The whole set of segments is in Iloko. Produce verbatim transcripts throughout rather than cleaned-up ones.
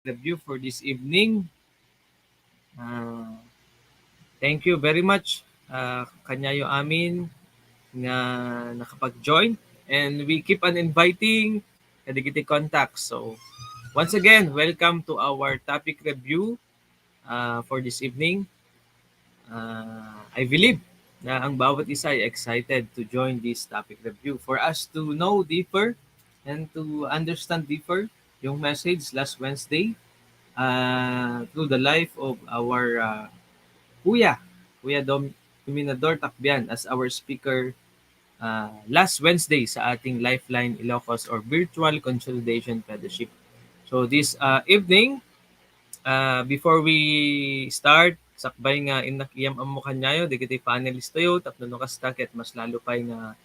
review for this evening. Ah, thank you very much, ah, kaniayo amin nga nakapag-join. And we keep on inviting kadagiti contacts. So, once again, welcome to our topic review, ah, for this evening. Ah, I believe na ang bawat isa ay excited to join this topic review for us to know deeper and to understand deeper yung message last Wednesday, ah, through the life of our, ah, kuya, Kuya Dom-, Dominador Takbian as our speaker, ah, last Wednesday sa ating Lifeline Ilocos or Virtual Consolidation Fellowship. So this, ah, evening, ah, before we start, sakbay nga innak iyam-ammo kaniayo dagiti panelist tayo tapno no kasta ket mas lalo pay nga,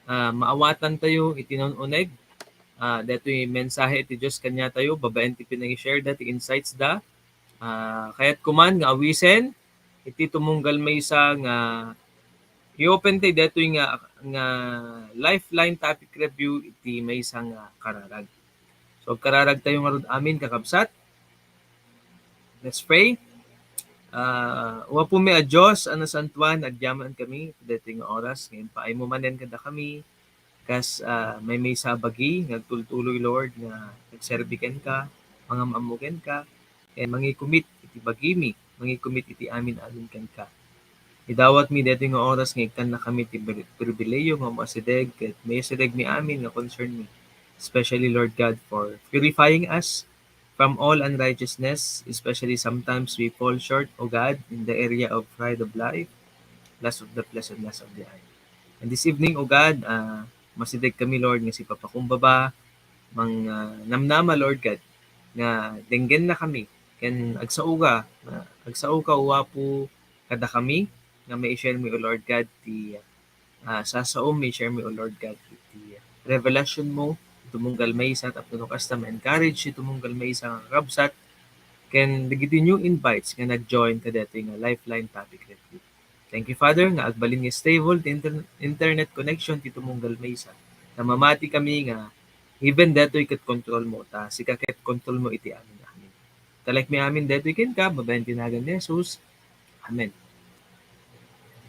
ah, maawatan tayo iti nun-uneg, ah, daytoy mensahe iti Dios kaniatayo babaen ti pinangi-share da ti insights da. Ah, kayatko man nga awisen iti tumunggal maysa nga i-open tayo daytoy nga, nga Lifeline topic review iti maysa nga kararag. So, agkararag tayo ngarud amin, kakabsat. Let's pray. Ah, Apo mi a Dios a nasantuan, agyaman kami daytoy nga oras nga impaaymo manen kadakami kas, ah, maymaysa a bagi nga agtultuloy, Lord, nga agserbi kenka, mangamammo kenka, ken mangikumit iti bagimi, mangikumit iti amin-amin kenka. Idawatmi daytoy nga oras nga ikkannakami ti pri-, pribilehiyo nga umasideg ket maisideg mi amin nga concern mi, especially, Lord God, for purifying us from all unrighteousness, especially sometimes we fall short, O God, in the area of pride of life, lust of the flesh, and lust of the eye. And this evening, O God, ah, masideg kami, Lord, nga sipapakumbaba, mang, ah, namnama, Lord God, nga denggennakami, ken agsao ka, nga agsao ka, O Apo, kadakami, nga mai-share mi, O Lord God, ti, ah, sasaom, mai-share mi, O Lord God, ti revelation mo, tumunggal maysa, tapno no kasta ma-encourage ti tumunggal maysa nga kakabsat, ken dagiti new invites nga nag-join kadaytoy nga Lifeline topic review. Thank you, Father, nga agbalin nga stable ti inter-, internet connection ti tumunggal maysa. Ta mamati kami nga even daytoy ket control mo, ta sika ket control mo iti amin-amin. Talek mi amin daytoy kenka, babaen ti nagan ni Jesus. Amen.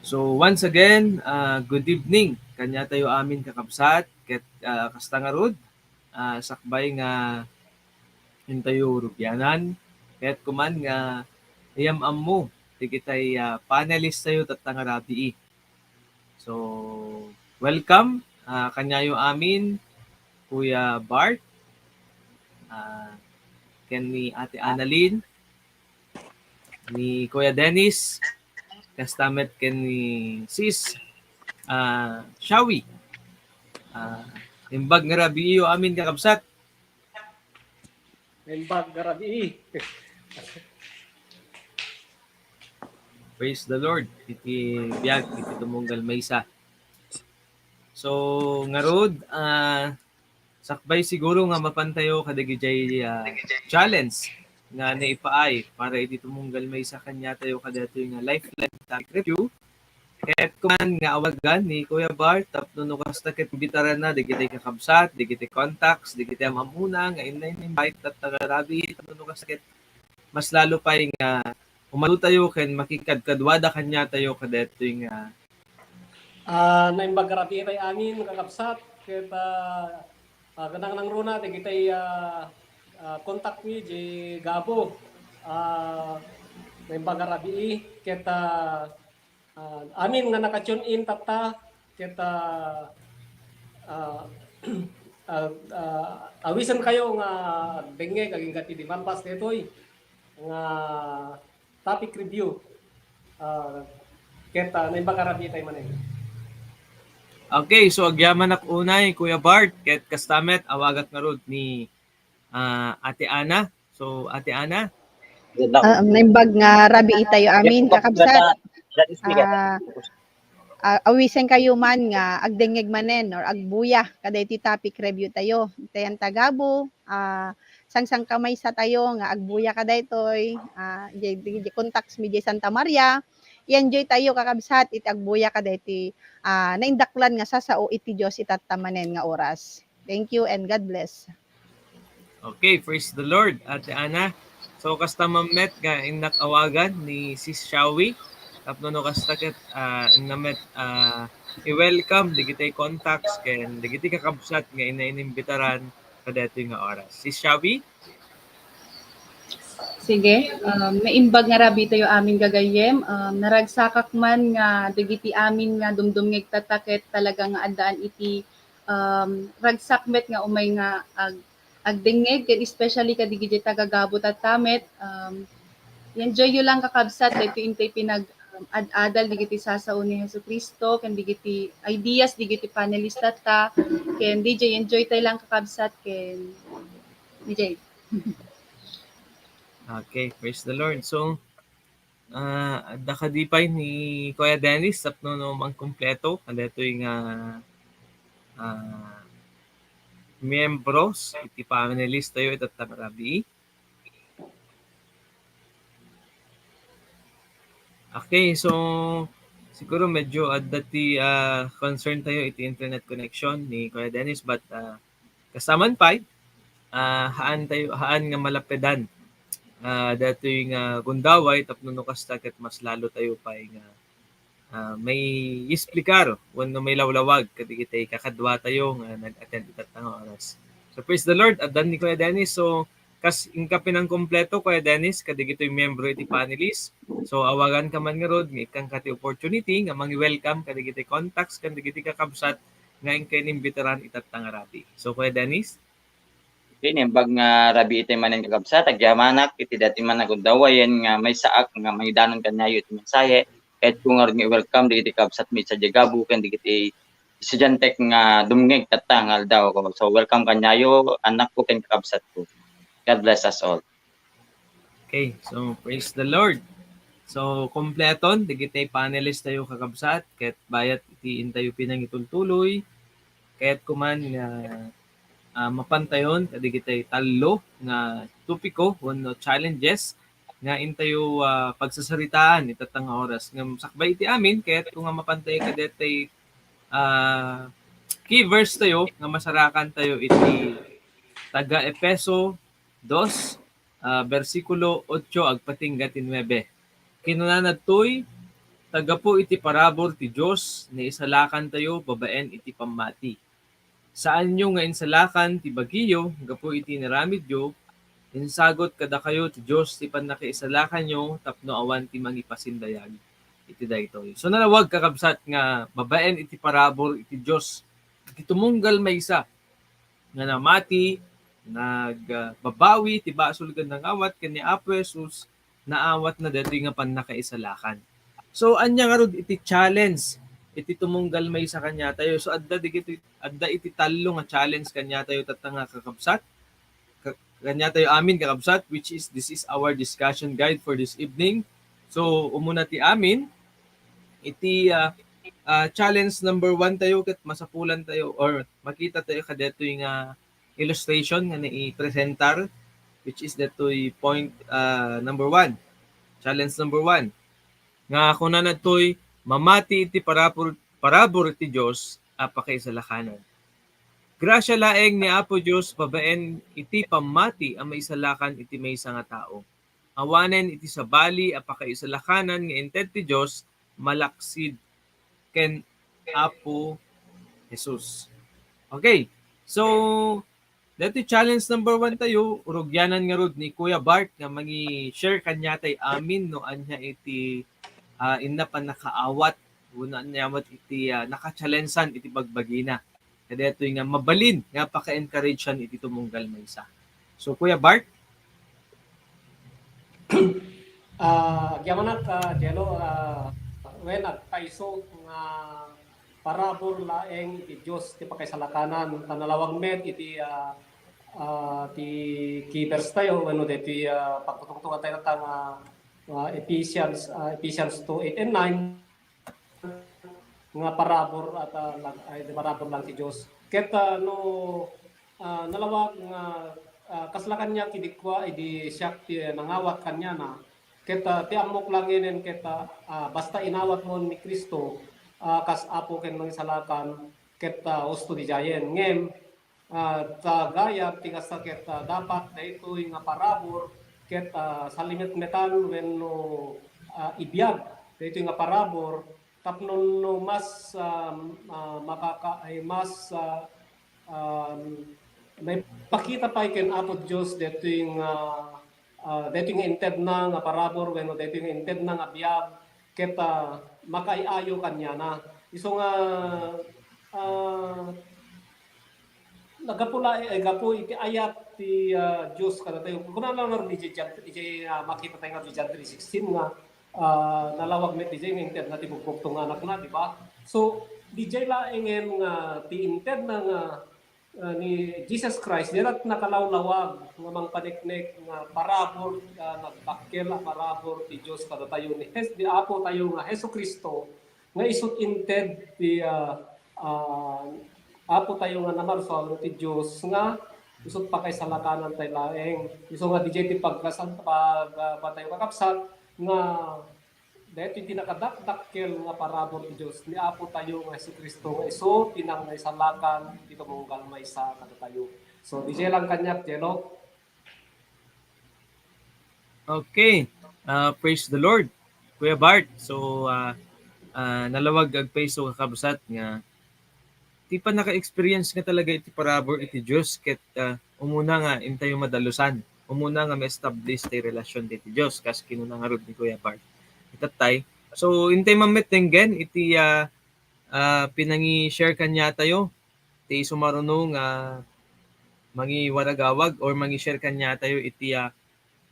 So, once again, ah, good evening kaniatayo amin, kakabsat, ket, ah, kasta ngarud, ah, sakbay nga intayo rugianan, kayatko man nga iyam-ammo dagitay, ah, panelist tayo tatta nga rabii. So, welcome, ah, kaniayo amin, Kuya Bart, ah, ken ni Ate Annalyn, ni Kuya Dennis, kasta met ken ni Sis, ah, Shawi. Ah, imbag nga rabiiyo amin, kakabsat. Imbag nga rabii. Praise the Lord. Iti biag, iti tumunggal maysa. So, ngarud, ah, sakbay siguro nga mapantayo kadagijay, ah, challenge nga naipaay para iti tumunggal maysa kaniatayo kadaytoy nga Lifeline topic review. Ket kuman nga awagan ni Kuya Bart tapno no kasta ket imbitaranna dagiti kakabsat, dagiti contacts, dagiti am-ammona nga inna in-invite tatta nga rabii tapno no kasta ket mas lalo pay nga umadu tayo ken makikadkaduada kaniatayo kadaytoy nga Ah, naimbag nga rabii pay amin, kakabsat, ket, ah, ah, nangnangruna dagitay, ah, ah, contact mi, di Gabo. Ah, naimbag nga rabii, ket, ah, ah, amin nga naka-tune in tatta, ket, ah, ah, ah, ah, awisenkayo nga agdengngeg agingga ti di malpas daytoy nga topic review. Ah, ket, ah, naimbag nga rabii tayo manen. Okay, so agyamanak unay, Kuya Bart, ket kasta met, awagak ngarud ni, ah, Ate Ana. So, Ate Ana? Ah, naimbag nga rabii tayo amin, kakabsat. Ah, ah, awisenkayo man nga agdengngeg manen or agbuya kadaytoy topic review tayo. Itayan ta Gabo, ah, sangsankamaysa tayo nga agbuya kadaytoy, ah, di, di, di contacts mi di Santa Maria. I-enjoy tayo, kakabsat, iti agbuya kadaytoy, ah, naindaklan nga sasao iti Dios itatta manen nga oras. Thank you and God bless. Okay, praise the Lord, Ate Ana. So, kasta man met nga innak awagan ni Sis Shawi, tapno no kasta ket, ah, inna met, ah, i-welcome dagiti contacts ken dagiti kakabsat nga inna inimbitaran kadaytoy nga oras. Sis Shawi? Sige, um, naimbag nga rabii tayo amin gagayyem. Um, naragsakak man nga dagiti amin nga dumdumngeg tatta ket talaga nga addaan iti, um, ragsak met nga umay nga ag-, agdengngeg, ket especially kadagiti taga-Gabo tatta met. Um, i-enjoy yo lang, kakabsat, daytoy intay pinag-, um, ad-adal dagiti sasao ni Jesu-Cristo ken dagiti ideas dagiti panelist tatta. Ken D J, enjoy tayo lang, kakabsat, ken D J. Okay, praise the Lord. So, ah, adda kadi pay ni Kuya Dennis tapno no mangkumpleto kadaytoy nga, ah, miyembros iti panelist tayo itatta nga rabii. Okay, so siguro medyo adda ti, ah, concern tayo iti internet connection ni Kuya Dennis, but, ah, kasta man pay, ah, haan tayo, haan nga malapedan, ah, daytoy nga gundaway tapno no kasta ket mas lalo tayo pay nga, ah, maiesplikar wenno mailawlawag kadagiti kakadua tayo nga nag-attend itatta nga oras. So praise the Lord, addan ni Kuya Dennis. So kas inka pinangkumpleto, Kuya Dennis, kadagitoy miyembro iti panelist. So awagan ka man ngarud nga ikkan ka ti opportunity nga mangi-welcome kadagiti contacts ken dagiti kakabsat nga inka inimbitaran itatta nga rabii. So, Kuya Dennis? Okay, naimbag nga rabii iti manen, kakabsat. Agyamanak iti daytoy man nga gundaway nga maysaak nga mangidanon kaniayo iti mensahe. Ket ko ngarud nga i-welcome dagiti kabsatmi idiay Gabo ken dagiti estudiantek nga dumngeg tatta nga aldaw. So, welcome kaniayo, annakko ken kakabsatko. God bless us all. Okay, so praise the Lord. So, kompleton dagiti panelist tayo, kakabsat, ket bayat iti intayo pinangitultuloy, kayatko man nga, ah, mapantayon kadagiti tallo nga topiko wenno challenges nga intayo, ah, pagsasaritaan itatta nga oras. Ngem sakbay iti amin, kayatko nga mapantayo kadagiti, ah, key verse tayo nga masarakan tayo iti taga Efeso dos, ah, bersikulo otso agpatingga ti nuebe. Kinunana ditoy, "Ta gapu iti parabur ti Dios, naisalakantayo babaen iti pammati. Saanyo nga insalakan ti bagiyo gapu iti inaramidyo, insagut kadakayo ti Dios ti pannakaisalakanyo tapno awan ti mangipasindayag iti daytoy." So, nalawag, kakabsat, nga babaen iti parabur iti Dios, iti tumunggal maysa nga namati, nagbabawi ti basol ken nangawat ken ni Apo Jesus, naawatna daytoy nga pannakaisalakan. So, ania ngarud iti challenge iti tumunggal maysa kaniatayo? So, adda dagiti, adda iti tallo nga challenge kaniatayo tatta nga, kakabsat. Ka-, kaniatayo amin, kakabsat, which is, this is our discussion guide for this evening. So, umuna ti amin, iti, ah, ah, challenge number one tayo ket masapulan tayo or makita tayo kadaytoy nga illustration nga naipresentar, which is daytoy point, ah, number one. Challenge number one. Nga kunana ditoy, mamati iti parabur, parabur iti Dios a pakaisalakanan. Grasia laeng ni Apo Dios babaen iti pammati a maisalakan iti maysa nga tao. Awanen iti sabali a pakaisalakanan nga inted ti Dios malaksid ken Apo Jesus. Okay. So, daytoy challenge number one tayo, rugianan ngarud ni Kuya Bart nga mangi-share kaniatay amin no ania iti, ah, inna pannakaawat wenno ania met iti, ah, naka-challengean iti bagbagina. Kadaytoy nga mabalin nga paka-encouragean iti tumunggal maysa. So, Kuya Bart? Ah, agyamanak, ah, Jello, ah, wen, agpayso nga parabur laeng iti Dios ti pakaisalakanan, ta nalawag met iti, ah, ah, ti key verse tayo, wenno daytoy, ah, pagtutungtungan tayo ta nga, ah, Ephesians, ah, Ephesians two, eight and nine, nga parabur at, ah, lag-, ay, di parabur lang ti Dios. Ket, ah, no, ah, nalawag nga, ah, kasla kaniak idi kua, idi siak ti nangawat kaniana. Ket, ah, ti ammok langinen ket, ah, ah, basta inawatmon ni Cristo, ah, kas Apo ken Mangisalakan, ket, ah, husto didiayen. Ngem, ah, tagayab ti kasta ket, ah, dapat daytoy nga parabur ket, ah, salimetmetan wenno, ah, ibiag daytoy nga parabur tapno no mas, ah, ah, makaka-, ay mas, ah, um, maipakita pay ken Apo Dios daytoy nga, ah, daytoy nga intedna nga parabur wenno daytoy nga intedna nga biag ket, ah, makaay-ayo kaniana. Isu nga, ah, naggapu la, eh, gapu iti ayat ti, ah, Dios kadatayo. Kunana ngarud iti John, iti, ah, makita tayo nga iti John three sixteen nga, ah, nalawag met iti nga intedna ti bugbugto nga anakna, di ba? So, diay laengen nga ti intedna nga, ah, ni Jesus Christ, dira nakalawlawag nga mangpaneknek nga parabur, ah, nagdakkel a parabur ti Dios kadatayo ni Jes-, ni Apo tayo nga Jesu-Cristo, nga isut inted ti, ah, ah, Apo tayo nga namarsuaw ti Dios nga isut pakaisalakanan tayo laeng. Isu nga diay ti pagkasan-, pag, ah, patayo kakabsat nga daytoy ti nakadakdakkel nga parabur ti Dios ni Apo tayo nga Jesu-Cristo nga isu ti nangaisalakan ti tumunggal maysa kadatayo. So, diay lang kaniak, Jelo. Okay. Ah, praise the Lord, Kuya Bart. So, ah, ah, nalawag agpayso kakabsat nga ti pannaka-experience nga talaga iti parabur iti Dios ket, ah, umuna nga intayo madalusan. Umuna nga ma-establish tay relasyon iti Dios, kas kinuna ngarud ni Kuya Bart. Itattay. So, intay mammet denggen iti, ah, ah, pinangi-share kaniatayo ti sumaruno nga mangiwaragawag or mangi-share kaniatayo iti, ah,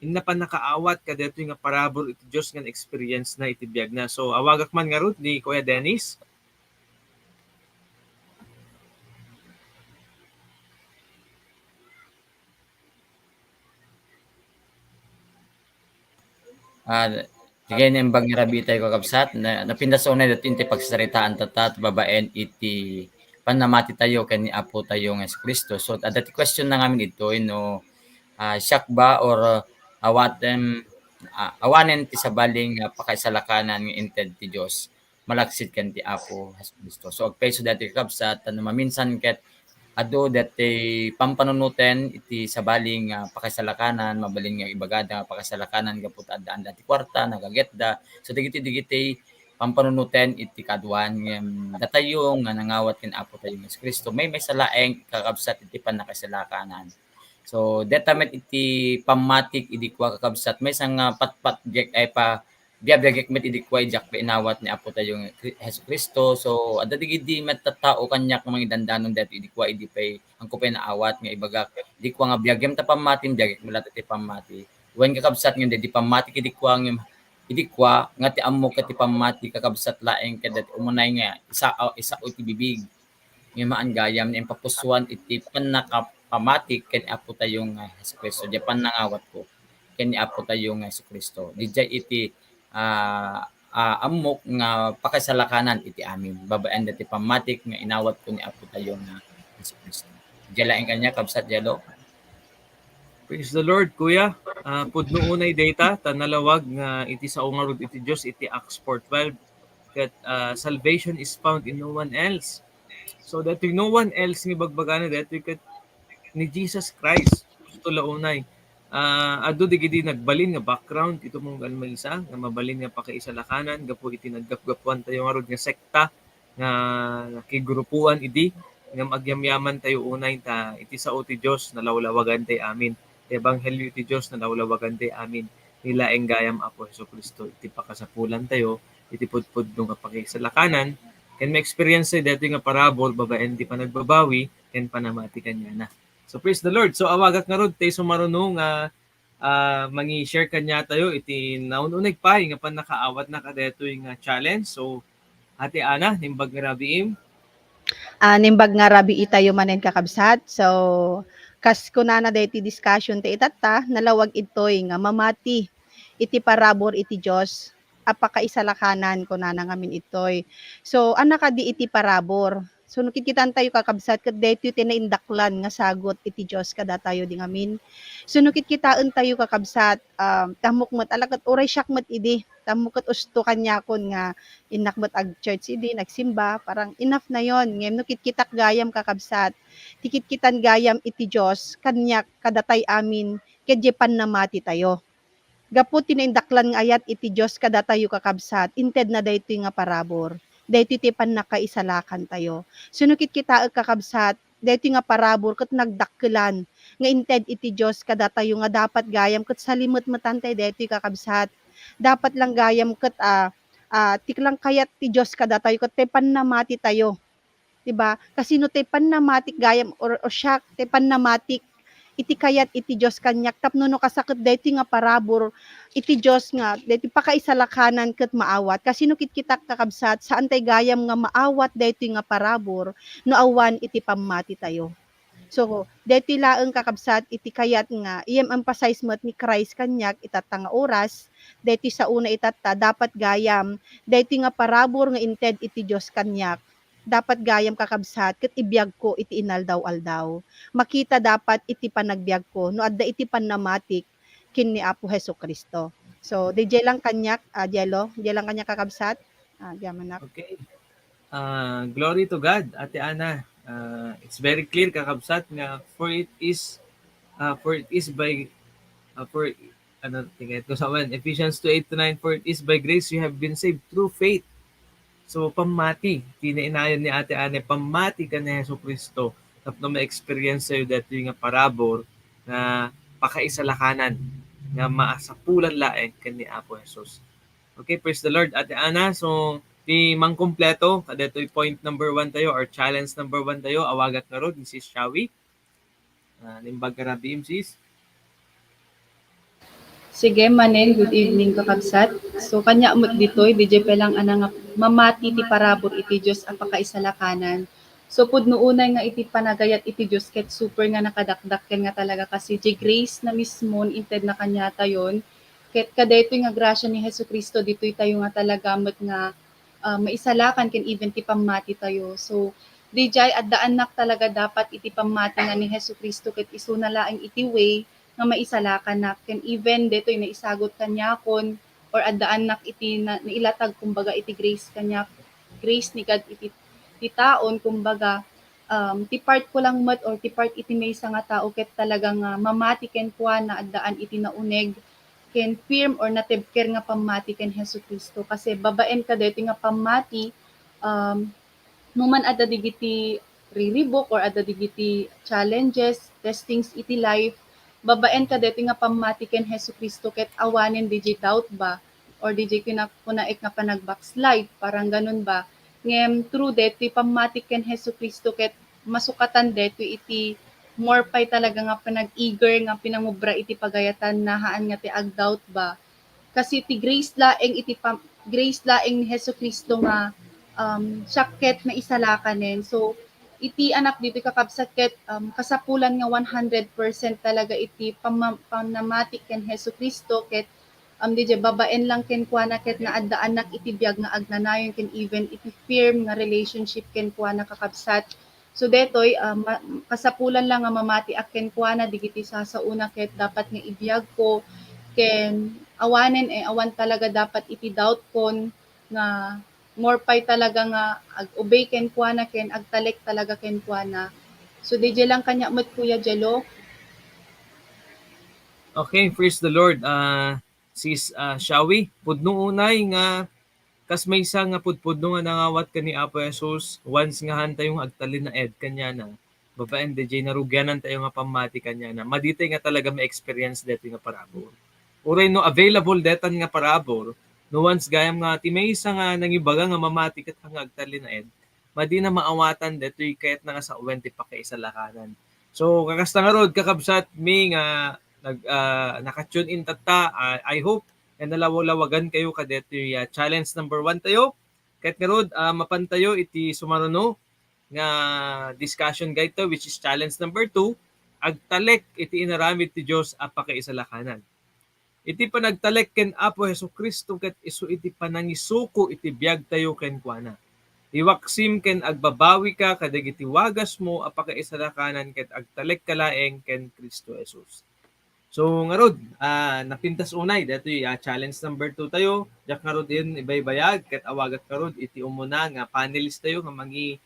inna pannakaawat kadaytoy nga parabur iti Dios nga na-experience na iti biagna. So, awagak man ngarud ni Kuya Dennis. Ah, sige, naimbag nga rabii tayo, kakabsat. Na, napintas unay dati iti pagsasaritaan tatta, babaen iti pannamati tayo ken ni Apo tayo nga Jesu-Cristo. So, adda ti question na ngamin itoy, no, ah, siak ba or, ah, awaten, ah, awanen ti sabali nga pakaisalakanan nga inted ti Dios malaksid ken ti Apo Jesu-Cristo. So, agpayso dati, kakabsat, no maminsan ket adu dati pampanunoten iti sabali nga pakaisalakanan, mabalin nga ibagada nga pakaisalakanan gapu ta addaan dati kuarta, nagagetda. So, dagiti, dagiti pampanunoten iti kaaduan, ngem datayo nga nangawat ken Apo tayo nga Jesu-Cristo, maymaysa laeng, kakabsat, iti pannakaisalakanan. So, deta met iti pammatik idi kua, kakabsat, maysa nga patpatgek ay pa, biabiagek met idi kua, idiak pay inawat ni Apo tayo nga Kri-, Jesu-Cristo. So, adda dagidi met tattao kaniak nga mangidandanon daytoy idi kua, idi pay, angko pay naawat nga ibagak, idi kua nga biagem ta pammati, biagek met latta ti pammati. Wen, kakabsat, ngem daydi pammatik idi kua, ngem idi kua nga ti ammok ket ti pammati, kakabsat, laeng ket daytoy umunay nga isa, ah, isao iti bibig. Nga maan gayam nga impapusuan iti pannakapamati ken Apo tayo nga Jesu-Cristo, diay pannangawatko ken ni Apo tayo nga Jesu-Cristo. Diay iti, ah, ah, ammok nga pakaisalakanan iti amin, babaen dati pammatik nga inawatko ni Apo tayo nga Jesu-Cristo. Diay laeng kaniak, kabsat, Jelo. Praise the Lord, Kuya. Ah, pudno unay dayta, ta nalawag nga iti sao ngarud iti Dios iti Acts four twelve, ket, ah, "Salvation is found in no one else." So, daytoy no one else nga ibagbagana, daytoy ket ni Jesus Christ. Ito la unay. Ah, adu dagidi nagbalin nga background iti tumunggal maysa nga mabalin nga pakaisalakanan gapu iti naggapgapuan tayo ngarud nga sekta nga nakigrupoan idi, ngem agyamyaman tayo unay ta iti sao ti Dios nalawlawagan tay amin. Ti ebanghelio ti Dios nalawlawagan tay amin. Ni laeng gayam Apo Jesu-Cristo iti pakasapulan tayo iti pudpudno nga pakaisalakanan, ken ma-experience tayo daytoy nga parabur babaen ti panagbabawi ken panamati kaniana. So, praise the Lord. So, awagak ngarud tay sumaruno nga, ah, mangi-share kaniatayo iti naun-uneg pay nga pannakaawatna kadaytoy nga challenge. So, Ate Ana, naimbag nga rabiim. Ah, naimbag nga rabii tayo manen, kakabsat. So, kas kunana daytoy discussion ti itatta, nalawag itoy nga mamati iti parabur iti Dios a pakaisalakanan, kunana ngamin itoy. So, anna kadi iti parabur? So, no kitkitaentayo, kakabsat, ket daytoy ti naindaklan nga sagut iti Dios kadatayo di ngamin. So, no kitkitaentayo, kakabsat, um, tammok met, ala ket uray siak met idi, tammok ket usto kaniakon nga innak met ag-church idi, nagsimba, parang enough na yon. Ngem no kitkitak gayam, kakabsat, ti kitkitan gayam iti Dios kaniak kadatay amin, ket diay pannamati tayo. Gapu ti naindaklan nga ayat iti Dios kadatayo, kakabsat, inted na daytoy nga parabur. Daytoy ti pannakaisalakantayo. So, no kitkitaek, kakabsat, daytoy nga parabur ket nagdakkelan nga inted iti Dios kadatayo nga dapat gayam ket salimetmetan tay daytoy, kakabsat. Dapat lang gayam ket, ah, ah, ti lang kayat ti Dios kadatayo ket tay pannamati tayo. Di ba? Kasino tay pannamatik gayam or, or siak tay pannamatik iti kayat iti Dios kaniak tapno no kasaket daytoy nga parabur iti Dios nga daytoy pakaisalakanan ket maawat. Kasino kitkitak, kakabsat, saan tay gayam nga maawat daytoy nga parabur no awan iti pammati tayo. So, daytoy laeng, kakabsat, iti kayat nga i-emphasize met ni Christ kaniak itatta nga oras, daytoy saona itatta, dapat gayam, daytoy nga parabur nga inted iti Dios kaniak, dapat gayam, kakabsat, ket ibiagko iti inaldaw-aldaw. Makita dapat iti panagbiagko no adda iti pannamatik ken ni Apo Jesu-Cristo. So, diay lang kaniak, ah, Jello, diay lang kaniak, kakabsat. Ah, diay manak. Okay. Ah, glory to God, Ate Ana. Ah, it's very clear, kakabsat, nga for it is, ah, for it is by, ah, for, ano, tingnan ko sa man, Ephesians two eight to nine, "For it is by grace you have been saved through faith." So, pammati, ti nainayon ni Ate Ana, pammati ken ni Jesu-Cristo, tapno ma-experience tayo daytoy nga parabur nga pakaisalakanan, nga maasapulan laeng ken ni Apo Jesus. Okay, praise the Lord, Ate Ana. So, ti mangkumpleto, kadaytoy point number one tayo, or challenge number one tayo, awagak ngarud ni Sis Shawi. Ah, naimbag ka rabii, Sis? Sige, manen, good evening, kakabsat. So, kaniak met ditoy, diay pay lang, ana, nga mamati ti parabur iti Dios a pakaisalakanan. So, pudno unay nga iti panagayat iti Dios ket super nga nakadakdakkel nga talaga kasi diay grace na mismo inted na kaniatayon. Ket kadaytoy nga grasya ni Jesu-Cristo ditoy tayo nga talaga met nga, ah, maisalakan ken even ti pammati tayo. So, diay addaannak talaga dapat iti pammati nga ni Jesu-Cristo ket isuna laeng iti way nga maisalakannak. Ken even daytoy naisagut kaniakon or addaannak iti na-, nailatag, kumbaga, iti grace kaniak, grace ni God iti ti taon, kumbaga, um, ti part ko lang met or ti part iti maysa nga tao ket talaga nga mamati kenkuana, addaan iti nauneg ken firm or natebker nga pammati ken Jesu-Cristo. Kasi babaen kadaytoy nga pammati, um, no man adda digiti riribuk or adda digiti challenges, testings iti life, babaen kadaytoy nga pammati ken Jesu-Cristo ket awanen diay doubt ba, or diay kuna-, kunaek nga panag-backslide, parang ganun ba. Ngem through daytoy pammati ken Jesu-Cristo ket masukatan daytoy iti more pay talaga nga panag-eager nga pinangubra iti pagayatanna, haan nga ti ag-doubt ba. Kasi ti grace laeng iti pam-, grace laeng ni Jesu-Cristo nga, um, siak ket naisalakanen. So, iti anak ditoy, kakabsat, ket, um, kasapulan nga one hundred percent talaga iti pamma-, pannamati ken Jesu-Cristo ket, um, diay babaen lang kenkuana ket naaddaannak iti biag nga agnanayon ken even iti firm nga relationship kenkuana, kakabsat. So, daytoy, ah, ma-, kasapulan lang nga mamatiak kenkuana digiti sasaona ket dapat nga ibiagko ken awanen, eh, awan talaga dapat iti doubtkon nga more pay talaga nga ag-obey kenkuana ken agtalek talaga kenkuana. So, diay lang kaniak met, Kuya Jello. Okay, praise the Lord. Ah, Sis, ah, Shawi, pudno unay nga kas maysa nga pudpudno nga nangawat ken ni Apo Jesus, once nga haantayo nga agtalinaed kaniana, babaen diay narugianantayo nga pammati kaniana, madi tay nga talaga ma-experience daytoy nga parabur. Uray no available daytan nga parabur, no once gayam nga ti maysa nga nangibaga nga mamati ket nga agtalinaed, madina maawatan daytoy kayatna nga sawen ti pakaisalakanan. So, kakasta ngarud, kakabsat mi nga nag-, ah, naka-tune in tatta, ah, I hope nga nalawlawagan kayo kadaytoy, ah, challenge number one tayo. Ket ngarud, ah, mapantayo iti sumaruno nga discussion guide to, which is challenge number two, agtalek iti inaramid ti Dios a pakaisalakanan. Iti panagtalek ken Apo Jesu-Cristo ket isu iti panangisuko iti biagtayo kenkuana. Iwaksim ken agbabawika kadagiti wagasmo a pakaisalakanan ket agtalekka laeng ken Cristo Jesus. So, ngarud, ah, napintas unay, datoy, ah, challenge number two tayo. Diak ngarud ibabayag, ket awagak ngarud iti umuna nga panelist tayo nga mangi-,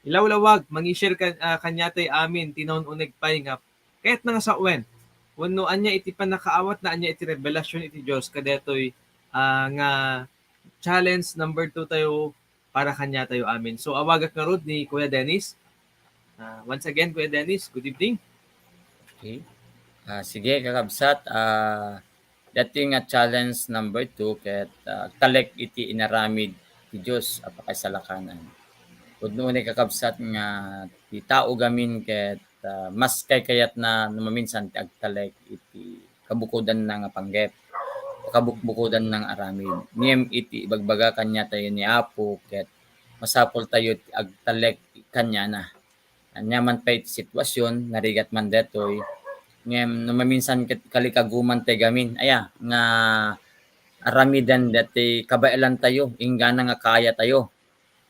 ilawlawag, mangi-share kan-, ah, kaniatay amin, ti naun-uneg pay nga, ket nga sawen, wenno ania iti pannakaawatna, ania iti revelasyon iti Dios, kadatoy, ah, nga challenge number two tayo, para kaniatayo amin. So, awagak ngarud ni Kuya Dennis. Ah, once again, Kuya Dennis, good evening. Okay. Ah, sige, kakabsat. Ah, dati nga challenge number two, ket, ah, talek iti inaramid ti Dios a pakaisalakanan. Pudno ni kakabsat nga ti tao gamin ket, ah, mas kaykayatna no maminsan ti agtalek iti kabukodanna nga panggep, kabukbukodanna nga aramid. Ngem iti ibagbaga kaniatayo ni Apo, ket masapul tayo ti agtalek kaniana. Ania man pay ti sitwasyon, narigat man detoy, ngem no maminsan ket kalikaguman tay gamin, aya, nga aramiden deti kabaelan tayo, inggana nga kaya tayo.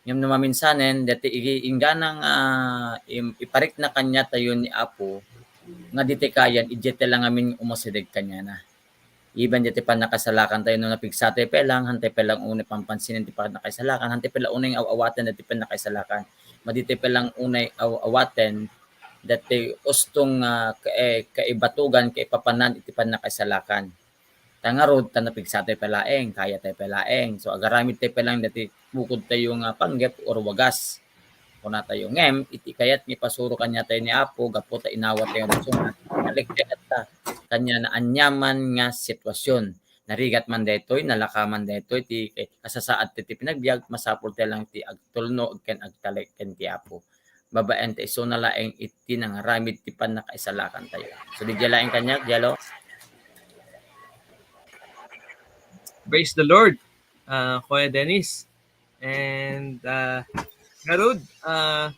Ngem no maminsanen, deti igi-, inggana nga, ah, im-, iparikna kaniatayo ni Apo nga ditoy kayan, idiay ti la ngamin umasideg kaniana. Even deti pannakaisalakan tayo, no napigsa tayo pay lang, hantay pay lang unay pampansin ti pannakaisalakan, hantay pay lang unay aw-awaten deti pannakaisalakan. Madi tayo pay lang unay aw-awaten deti ustong, ah, ka-, eh, kaibatugan, kaipapanan iti pannakaisalakan. Ta ngarud, ta napigsa tayo pay laeng, kaya tayo pay laeng. So, agaramid tayo pay lang deti bukod tayo nga panggep or wagas. Kuna tayo, ngem, iti kayat nga ipasuro kaniatayo ni Apo, gapu ta inawat tayo nga basta nga, nalektekat ta kaniana aniaman nga sitwasyon. Narigat man daytoy, nalaka man daytoy, ti, eh, kasasaad ti, ti pinagbiag, masapul tayo lang ti agtulnog ken agtalek ken ti Apo. Babaen ta isuna laeng iti nangaramid ti pannakaisalakan tayo. So, didiay laeng kaniak, Jelo. Praise the Lord, ah, Kuya Dennis. And, ah, ngarud, ah,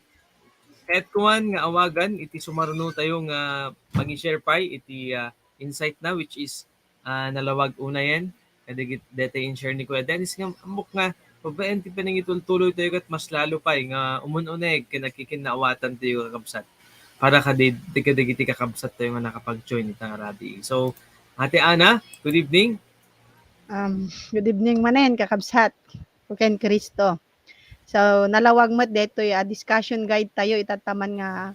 kayat ko man nga awagan iti sumaruno tayo nga mangi-share pay iti, ah, insight na, which is, ah, nalawag unayen. Kadagit-, deta in-share ni Kuya Dennis nga ammok nga babaen ti panangitultuloy tayo ket mas lalo pay nga umun-uneg ken agkikinnaawatan tayo, kakabsat. Para kadi-, kadagiti kakabsat tayo nga nakapag-join ita nga rabii. So, Ate Ana, good evening. Um, good evening manen, kakabsat. Ken Cristo. So, nalawag met daytoy a discussion guide tayo ita ta man nga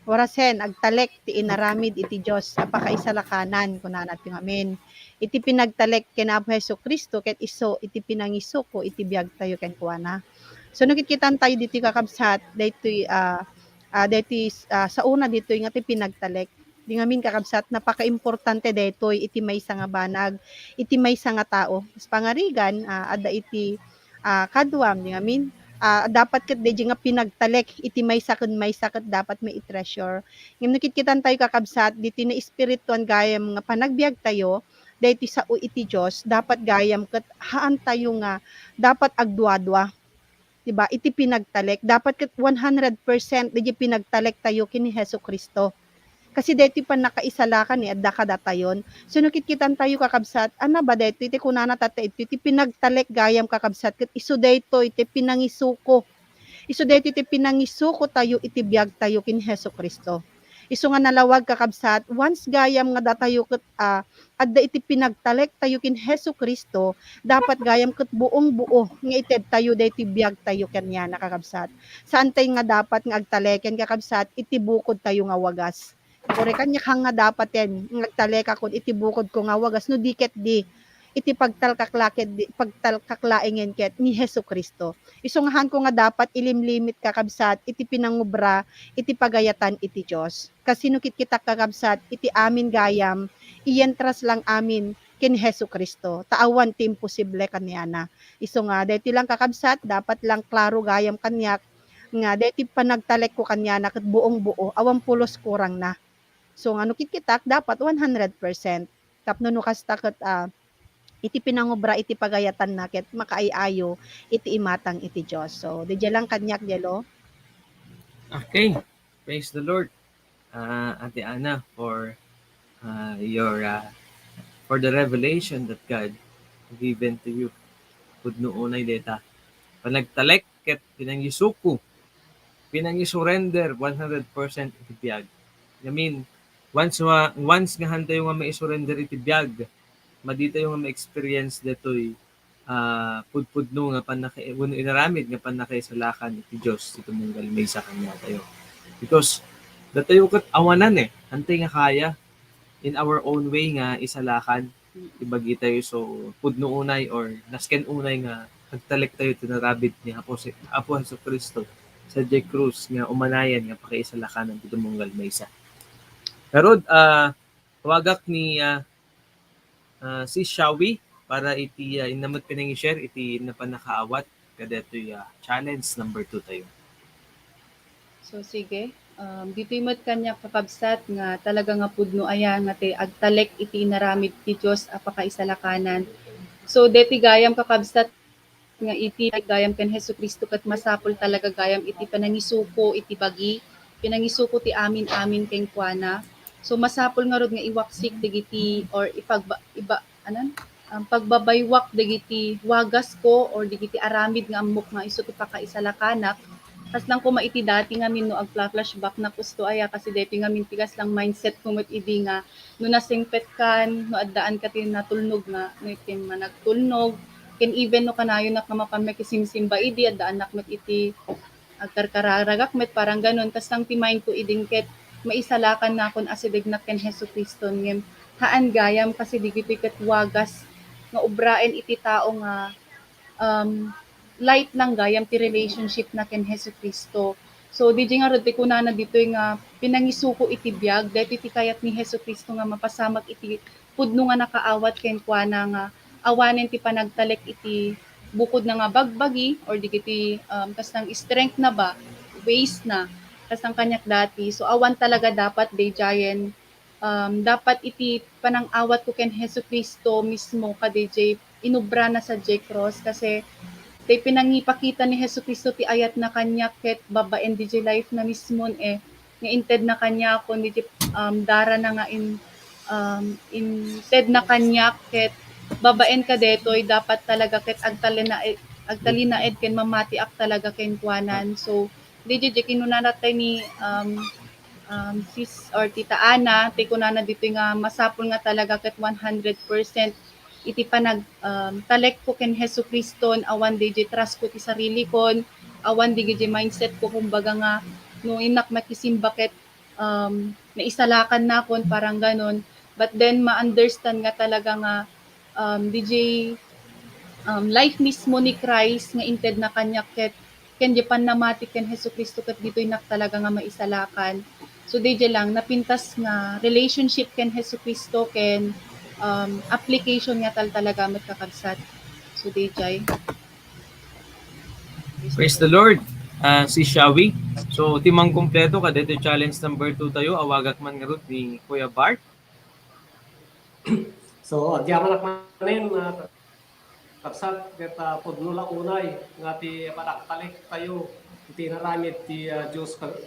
orasen, agtalek ti inaramid iti Dios a pakaisalakanan, kunana ti ngamin. Iti pinagtalek ken Apo Jesu-Cristo ket isu iti pinangisuko iti biag tayo kenkuana. So, no kitkitan tayo ditoy, kakabsat, daytoy, ah, ah, daytoy, ah, saona ditoy nga ti pinagtalek. Di ngamin, kakabsat, napakaimportante daytoy iti maysa nga banag, iti maysa nga tao. Kas pangarigan, ah, adda iti, ah, kaduam, di ngamin, ah, dapat ket daydi nga pinagtalek iti maysa ken maysa ket dapat mai-treasure. Ngem no kitkitan tayo, kakabsat, ditoy naespirituan gayam nga panagbiag tayo, daytoy sao iti Dios, dapat gayam ket haan tayo nga dapat agduadua. Diba? Iti pinagtalek, dapat ket one hundred percent daydi pinagtalek tayo ken ni Jesu-Cristo. Kasi daytoy pannakaisalakan ni adda kadatayon. So, no kitkitan tayo, kakabsat, ania ba daytoy ti kunana tatta, iti, iti pinagtalek gayam, kakabsat, ket isu daytoy ti pinangisuko. Isu daytoy ti pinangisuko tayo iti biag tayo ken ni Jesu-Cristo. Isu nga nalawag, kakabsat, once gayam nga datayo ket, ah, adda iti pinagtalek tayo ken Jesu-Cristo, dapat gayam ket buong-buo nga ited tayo daytoy biag tayo kaniana, kakabsat. Saan tayo nga dapat nga agtaleken, kakabsat, iti bukod tayo nga wagas. Uray kaniak nga dapaten nga agtalekakon iti bukod ko nga wagas, no di ket di iti pagtalkak la ket di, pagtalkak laengen ket ni Jesu-Cristo. Isu nga haanko nga dapat ilimlimit, kakabsat, iti pinangubra iti pagayatan iti Dios. Kas no kitkitak, kakabsat, iti amin gayam, ientras lang amin ken Jesu-Cristo, ta awan ti imposible kaniana. Isu nga, daytoy lang, kakabsat, dapat lang klaro gayam kaniak nga daytoy panagtalekko kaniana ket buong-buo, awan pulos kurangna. So, nga no kitkitak, dapat one hundred percent. Tapno no kasta ket, ah, iti pinangubra iti pagayatanna ket makaay-ayo iti imatang iti Dios. So, didiay lang kaniak, Jelo. Okay. Praise the Lord, uh, Ate Ana, for, uh, your, uh, for the revelation that God given to you. Pudno unay deta. Panagtalek ket pinangisuko, pinangisurrender one hundred percent iti biag. I mean, once nga, once nga hantayo nga maisurrender iti biag, maditayo nga ma-experience detoy, ah, pudpudno nga pannaka-, wenno inaramid nga pannakaisalakan iti Dios ti tumunggal maysa kaniatayo. Because datayo ket awanan eh, hantay nga kaya in our own way nga isalakan ti bagitayo. So, pudno unay or nasken unay nga agtalektayo ti inaramid ni Apo, Apo Jesu-Cristo sadiay krus nga umanayan nga pakaisalakanan ti tumunggal maysa. Ngarud, ah, awagak ni, ah, ah, si Shawi para iti, ah, inna met pinangi-share iti inna pannakaawat kadaytoy, ah, challenge number two tayo. So, sige. Um, ditoy met kaniak, kakabsat, nga talaga nga pudno aya nga ti agtalek iti inaramid ti Dios a pakaisalakanan. So, deti gayam, kakabsat, nga iti gayam ken Jesu-Cristo ket masapul talaga gayam iti panangisuko iti bagi, pinangisuko ti amin-amin kenkuana. So, masapul ngarud nga iwaksik dagiti or ipagba-, iba-, anan? Um, pagbabaywak dagiti wagasko or dagiti aramid nga ammok nga isu ti pakaisalakanak. Kasla koma iti dati ngamin no agfla-flashbacknak, usto aya, kasi daytoy ngamin ti kasla mindsetko met idi nga no nasingpetkan, no addaanka ti natulnog nga, no iti managtulnog, ken even no kanayonak nga mapan makisimsimba idi, addaannak met iti agkarkararagak met, parang ganon. Kasla ti mindko idin ket maisalakannakon a sidegnak ken Jesu-Cristo, ngem haan gayam, kasi digitoy ket wagas nga obraen iti tao nga, um, light lang gayam ti relationshipna ken Jesu-Cristo. So, diay ngarud ti kunana ditoy nga pinangisuko iti biag, daytoy ti kayat ni Jesu-Cristo nga mapasamak iti pudno nga nakaawat kenkuana nga awanen ti panagtalek iti bukodna nga bagbagi or digiti, um, kasla strengthna ba, waysna, kasla kaniak dati. So, awan talaga dapat daydiayen, um, dapat iti panang-awatko ken Jesu-Cristo mismo kadaydiay inubrana sadiay krus, kasi ti pinangipakita ni Jesu-Cristo ti ayatna kaniak ket babaen diay lifena mismo, eh, nga intedna kaniakon diay, um, darana nga in-, um, intedna kaniak ket babaen kadaytoy dapat talaga ket agtalinaed, agtalinaed ken mamatiak talaga kenkuanan. So, diay, diay kinunana tay ni, um, um, sis or Tita Ana, ti kunana ditoy nga masapul nga talaga ket one hundred percent iti panag-, um, talekko ken Jesu-Cristo, awan diay trustko ti sarilikon, awan diay mindsetko, kumbaga nga, no innak makisimba ket, um, naisalakannakon, parang ganon. But then, ma-understand nga talaga nga, um, diay, um, life mismo ni Christ nga intedna kaniak ket ken diay pannamati ken Jesu-Cristo ket ditoynak talaga nga maisalakan. So, diay lang, napintas nga relationship ken Jesu-Cristo ken, um, application nga tal-, talaga met, kakabsat. So, diay. Praise the Lord. Ah, si Shawi. So, ti mangkumpleto kadaytoy challenge number two tayo, awagak man ngarud ni Kuya Bart. So, agyamanak manen, ah, kabsat, ket, ah, pudno la unay nga ti panagtalektayo iti inaramid ti, ah, Dios ka-,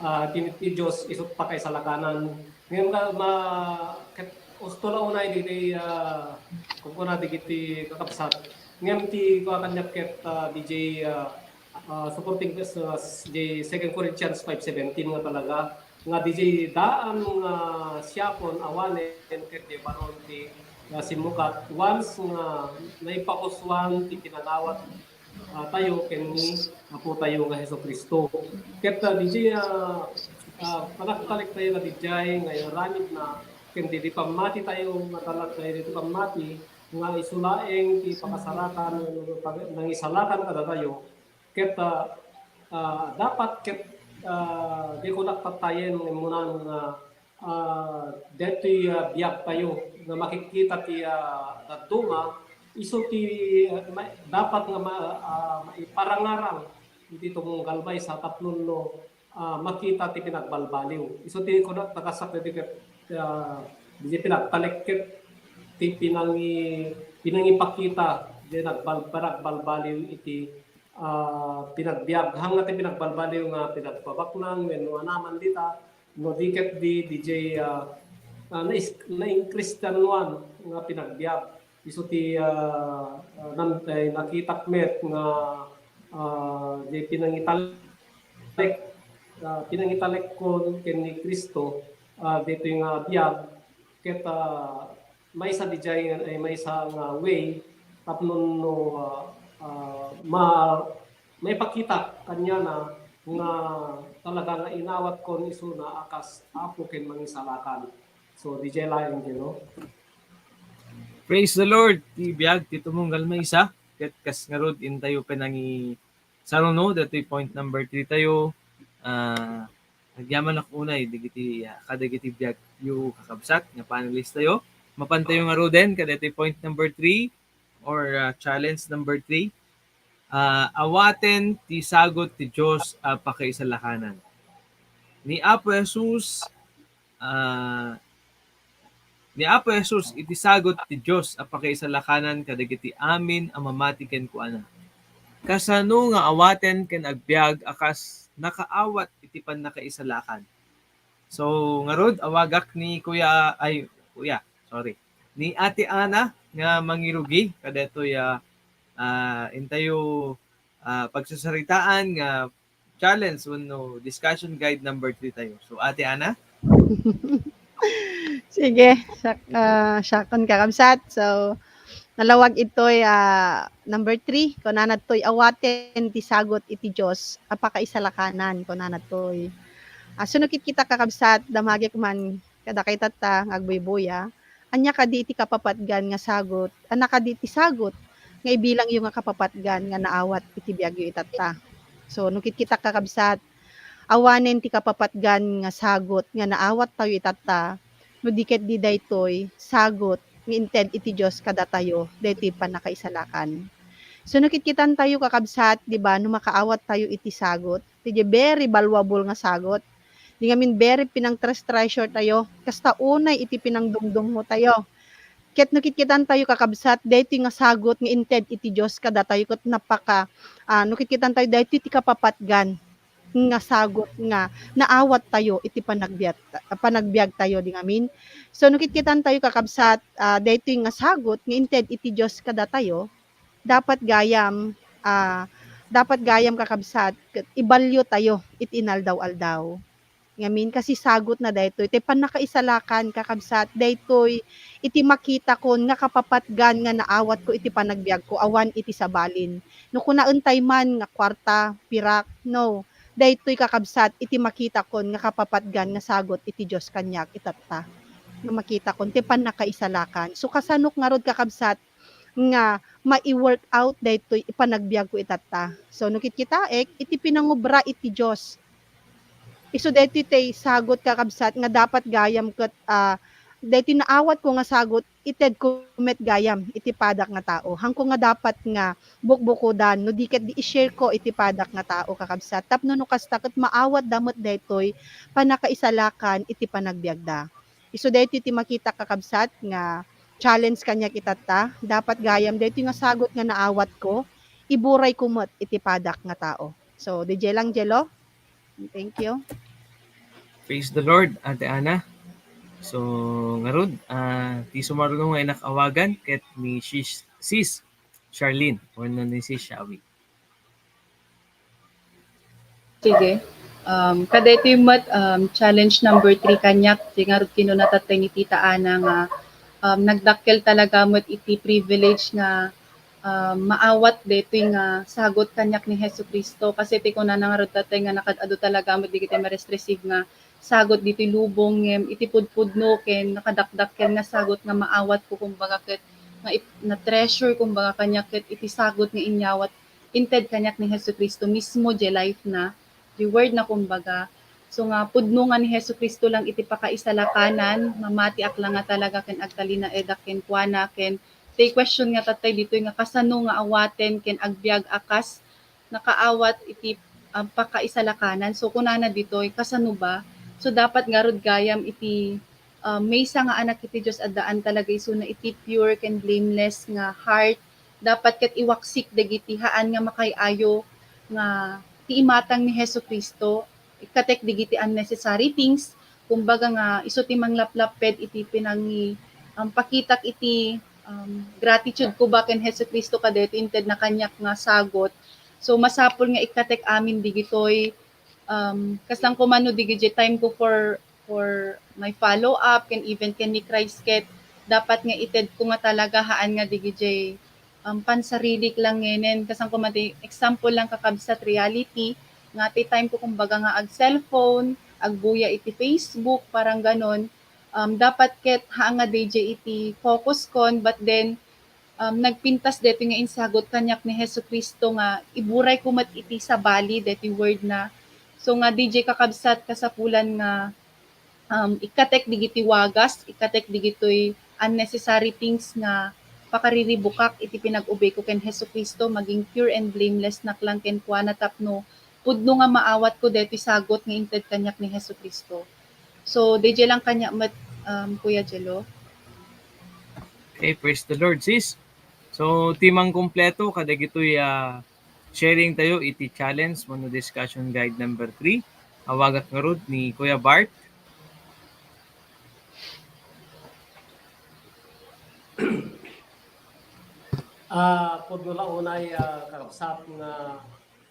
ah, ti, ti Dios isu ti pakaisalakanan. Ngem nga ma-, ket usto la unay ditoy, ah, kunkuna dagiti kakabsat. Ngem ti kua kaniak ket, ah, diay, ah, ah, supporting verse, ah, diay Second Corinthians five seventeen nga talaga, nga diay daan nga siapon awanen ket diay baron ti, ah, simmukat once nga naipapusuan ti kinangawat, ah, tayo ken ni Apo tayo nga Jesu-Cristo. Ket, ah, diay, ah, ah, panagtalektayo nga diay nga inaramidna ken diay pammati tayo nga talagtayo diay pammati nga isu laeng ti pakasalakan, pag-, nangisalakan kadatayo. Ket, ah, ah, dapat ket, ah, di ko nagpatayen nga imunan nga, ah, detoy, ah, biag tayo nga makikita ti, ah, dadduma, isu ti, ah, ma-, dapat nga ma-, ah, maiparangarang iti tumunggal maysa tapno no, ah, makita ti pinagbalbaliw. Isu ti kuna, tagasak deti ket, ah, di pinagtalek ket ti pinangi-, pinangipakita di nagbal-, panagbalbaliw iti, ah, pinagbiag. Haan nga ti pinagbalbaliw nga pinagbabaknang wenno anaman dita, no di ket di, diay, ah, ah, nais-, naingkristianoan nga pinagbiag. Isu ti, ah, ah, nam-, eh, nakitak met nga, ah, di pinangitalek, ah, pinangitalekkon ken ni Cristo, ah, ditoy nga biag, ket, ah, maysa diay nga, ay, maysa nga way tapno no, ah, ah, ma-, maipakita kaniana nga talaga nga inawatkon isuna a kas Apo ken Mangisalakan. So, diay laeng, no? Praise the Lord! Ti biag ti tumunggal maysa, ket kas ngarud intayo pinangi-, saruno, datoy point number three tayo. Ah, agyamanak unay dagiti, ah, kadagiti biagyo, kakabsat, nga panelist tayo. Mapantayo ngaruden kadatoy point number three or, ah, challenge number three. Ah, awaten ti sagut ti Dios a pakaisalakanan. Ni Apo Jesus, ah, ni Apo Jesus iti sagut ti Dios a pakaisalakanan kadagiti amin a mamati kenkuana. Kasano nga awaten ken agbiag a kas nakaawat iti pannakaisalakan? So, ngarud, awagak ni Kuya, ay, Kuya, sorry, ni Ate Ana nga mangirugi kadetoy, ah, ah, intayo, ah, pagsasaritaan nga challenge wenno discussion guide number three tayo. So, Ate Ana? Sige, siak-, ah, siakon, kakabsat. So, nalawag itoy, ah, number three, kunana toy awaten ti sagut iti Dios a pakaisalakanan, kunana toy. Ah, so, no kitkita, kakabsat, damagek man kadakay tatta nga agbuybuya, ania kadi iti kapapatgan nga sagut? Ania kadi iti sagut nga ibilangyo nga kapapatgan nga naawat iti biagyo itatta? So, no kitkita, kakabsat, awanen ti kapapatgan nga sagut nga naawattayo itatta, no di ketdi daytoy sagut nga inted iti Dios kadatayo daytoy pannakaisalakan. So, no kitkitantayo, kakabsat, di ba, no makaawattayo iti sagut, ti very valuable nga sagut, di ngamin very pinang-treasure tayo, kasta unay iti pinangdungdungmo tayo. Ket no kitkitantayo, kakabsat, daytoy nga sagut nga inted iti Dios kadatayo ket napaka-, ah, no kitkitantayo, daytoy ti kapapatgan nga sagut nga naawattayo iti panagbiag-, panagbiagtayo di ngamin. So, no kitkitantayo, kakabsat, ah, daytoy nga sagut nga inted iti Dios kadatayo, dapat gayam, ah, dapat gayam, kakabsat, ket ibalyo tayo iti inaldaw-aldaw. Ngamin, kasi sagut na daytoy. Ti pannakaisalakan, kakabsat, daytoy iti makitakon nga kapapatgan nga naawatko iti panagbiagko, awan iti sabalin. No kunaentay man nga kuarta, pirak, no. Daytoy, kakabsat, iti makitakon nga kapapatgan nga sagut iti Dios kaniak itatta. Nga makitakon ti pannakaisalakan. So, kasanok ngarud, kakabsat, nga mai-work out daytoy ipanagbiagko itatta. So, no kitkitaek, iti pinangubra iti Dios. Isu daytoy ti sagut, kakabsat, nga dapat gayam ket, ah, daytoy naawatko nga sagut, itedko met gayam iti padak nga tao. Haanko nga dapat nga bukbukodan, no di ket di i-share ko iti padak nga tao, kakabsat. Tapno no kasta ket maawatda met daytoy pannakaisalakan iti panagbiagda. Isu daytoy ti makitak, kakabsat, nga challenge kaniak itatta. Dapat gayam daytoy nga sagut nga naawatko, iburayko met iti padak nga tao. So, diay lang, Jello. Thank you. Praise the Lord, Ate Ana. So, ngarud, ah, ti sumaruno nga innak awagan ket ni Sis, Sis Charlene wenno ni Sis Shawi. Sige. Um, kadaytoy met, um, challenge number three kaniak, ti ngarud kinuna tattay ni Tita Ana nga, um, nagdakkel talaga met iti privilege nga, um, maawat daytoy nga sagut kaniak ni Jesu-Cristo. Kasi ti kunana ngarud tattay nga nakaad-adu talaga met dagiti ma-receive nga sagut ditoy lubong, ngem iti pudpudno ken nakadakdakkel nga sagut nga maawatko, kumbaga, ket nga ip-, na-treasure, kumbaga, kaniak ket iti sagut nga inyawat inted kaniak ni Jesu-Cristo mismo, diay life na, diay word na, kumbaga. So nga, pudno nga ni Jesu-Cristo lang iti pakaisalakanan, mamatiak la nga talaga ken agtalinaedak kenkuana, ken ti question nga tattay ditoy nga kasano nga awaten ken agbiag a kas nakaawat iti, ah, pakaisalakanan. So, kunana ditoy, kasano ba? So, dapat ngarud gayam iti, ah, maysa nga anak iti Dios, addaan talaga isuna iti pure ken blameless nga heart. Dapat ket iwaksik dagiti haan nga makay-ayo nga ti imatang ni Jesu-Cristo, ikkatek dagiti unnecessary things, kumbaga nga isu ti manglaplapped iti pinangi-, um, pakitak iti, um, gratitude ko ba ken Jesu-Cristo kadaytoy intedna kaniak nga sagut. So, masapul nga ikkatek amin digitoy, um, kasla koma no digitoy time ko for, for my follow-up, ken even ken ni Christ ket dapat nga ited ko nga talaga haan nga digitoy, um, pansarilik lang ngenen. Kasla koma ti example lang kakabsat reality, nga ti time ko kumbaga nga ag-cellphone, agbuya iti Facebook, parang ganon. Um, dapat ket haan nga D J iti focus kon, but then, um, nagpintas daytoy nga insagut kaniak ni Jesu-Cristo nga iburay ko met iti sabali daytoy word na. So nga D J kakabsat, kasapulan nga, um, ikkatek digiti wagas, ikkatek digitoy unnecessary things nga pakariribukak iti pinag-obey ko ken Jesu-Cristo, maging pure and blameless nak lang kenkuana tapno pudno nga maawat ko daytoy sagut nga inted kaniak ni Jesu-Cristo. So, D J lang kaniak met, um, Kuya Jello. Okay, praise the Lord, sis. So, ti mangkumpleto kadagitoy, ah, sharing tayo iti challenge wenno discussion guide number three. Awagak ngarud ni Kuya Bart. Ah, pudno la unay, ah, kakabsat nga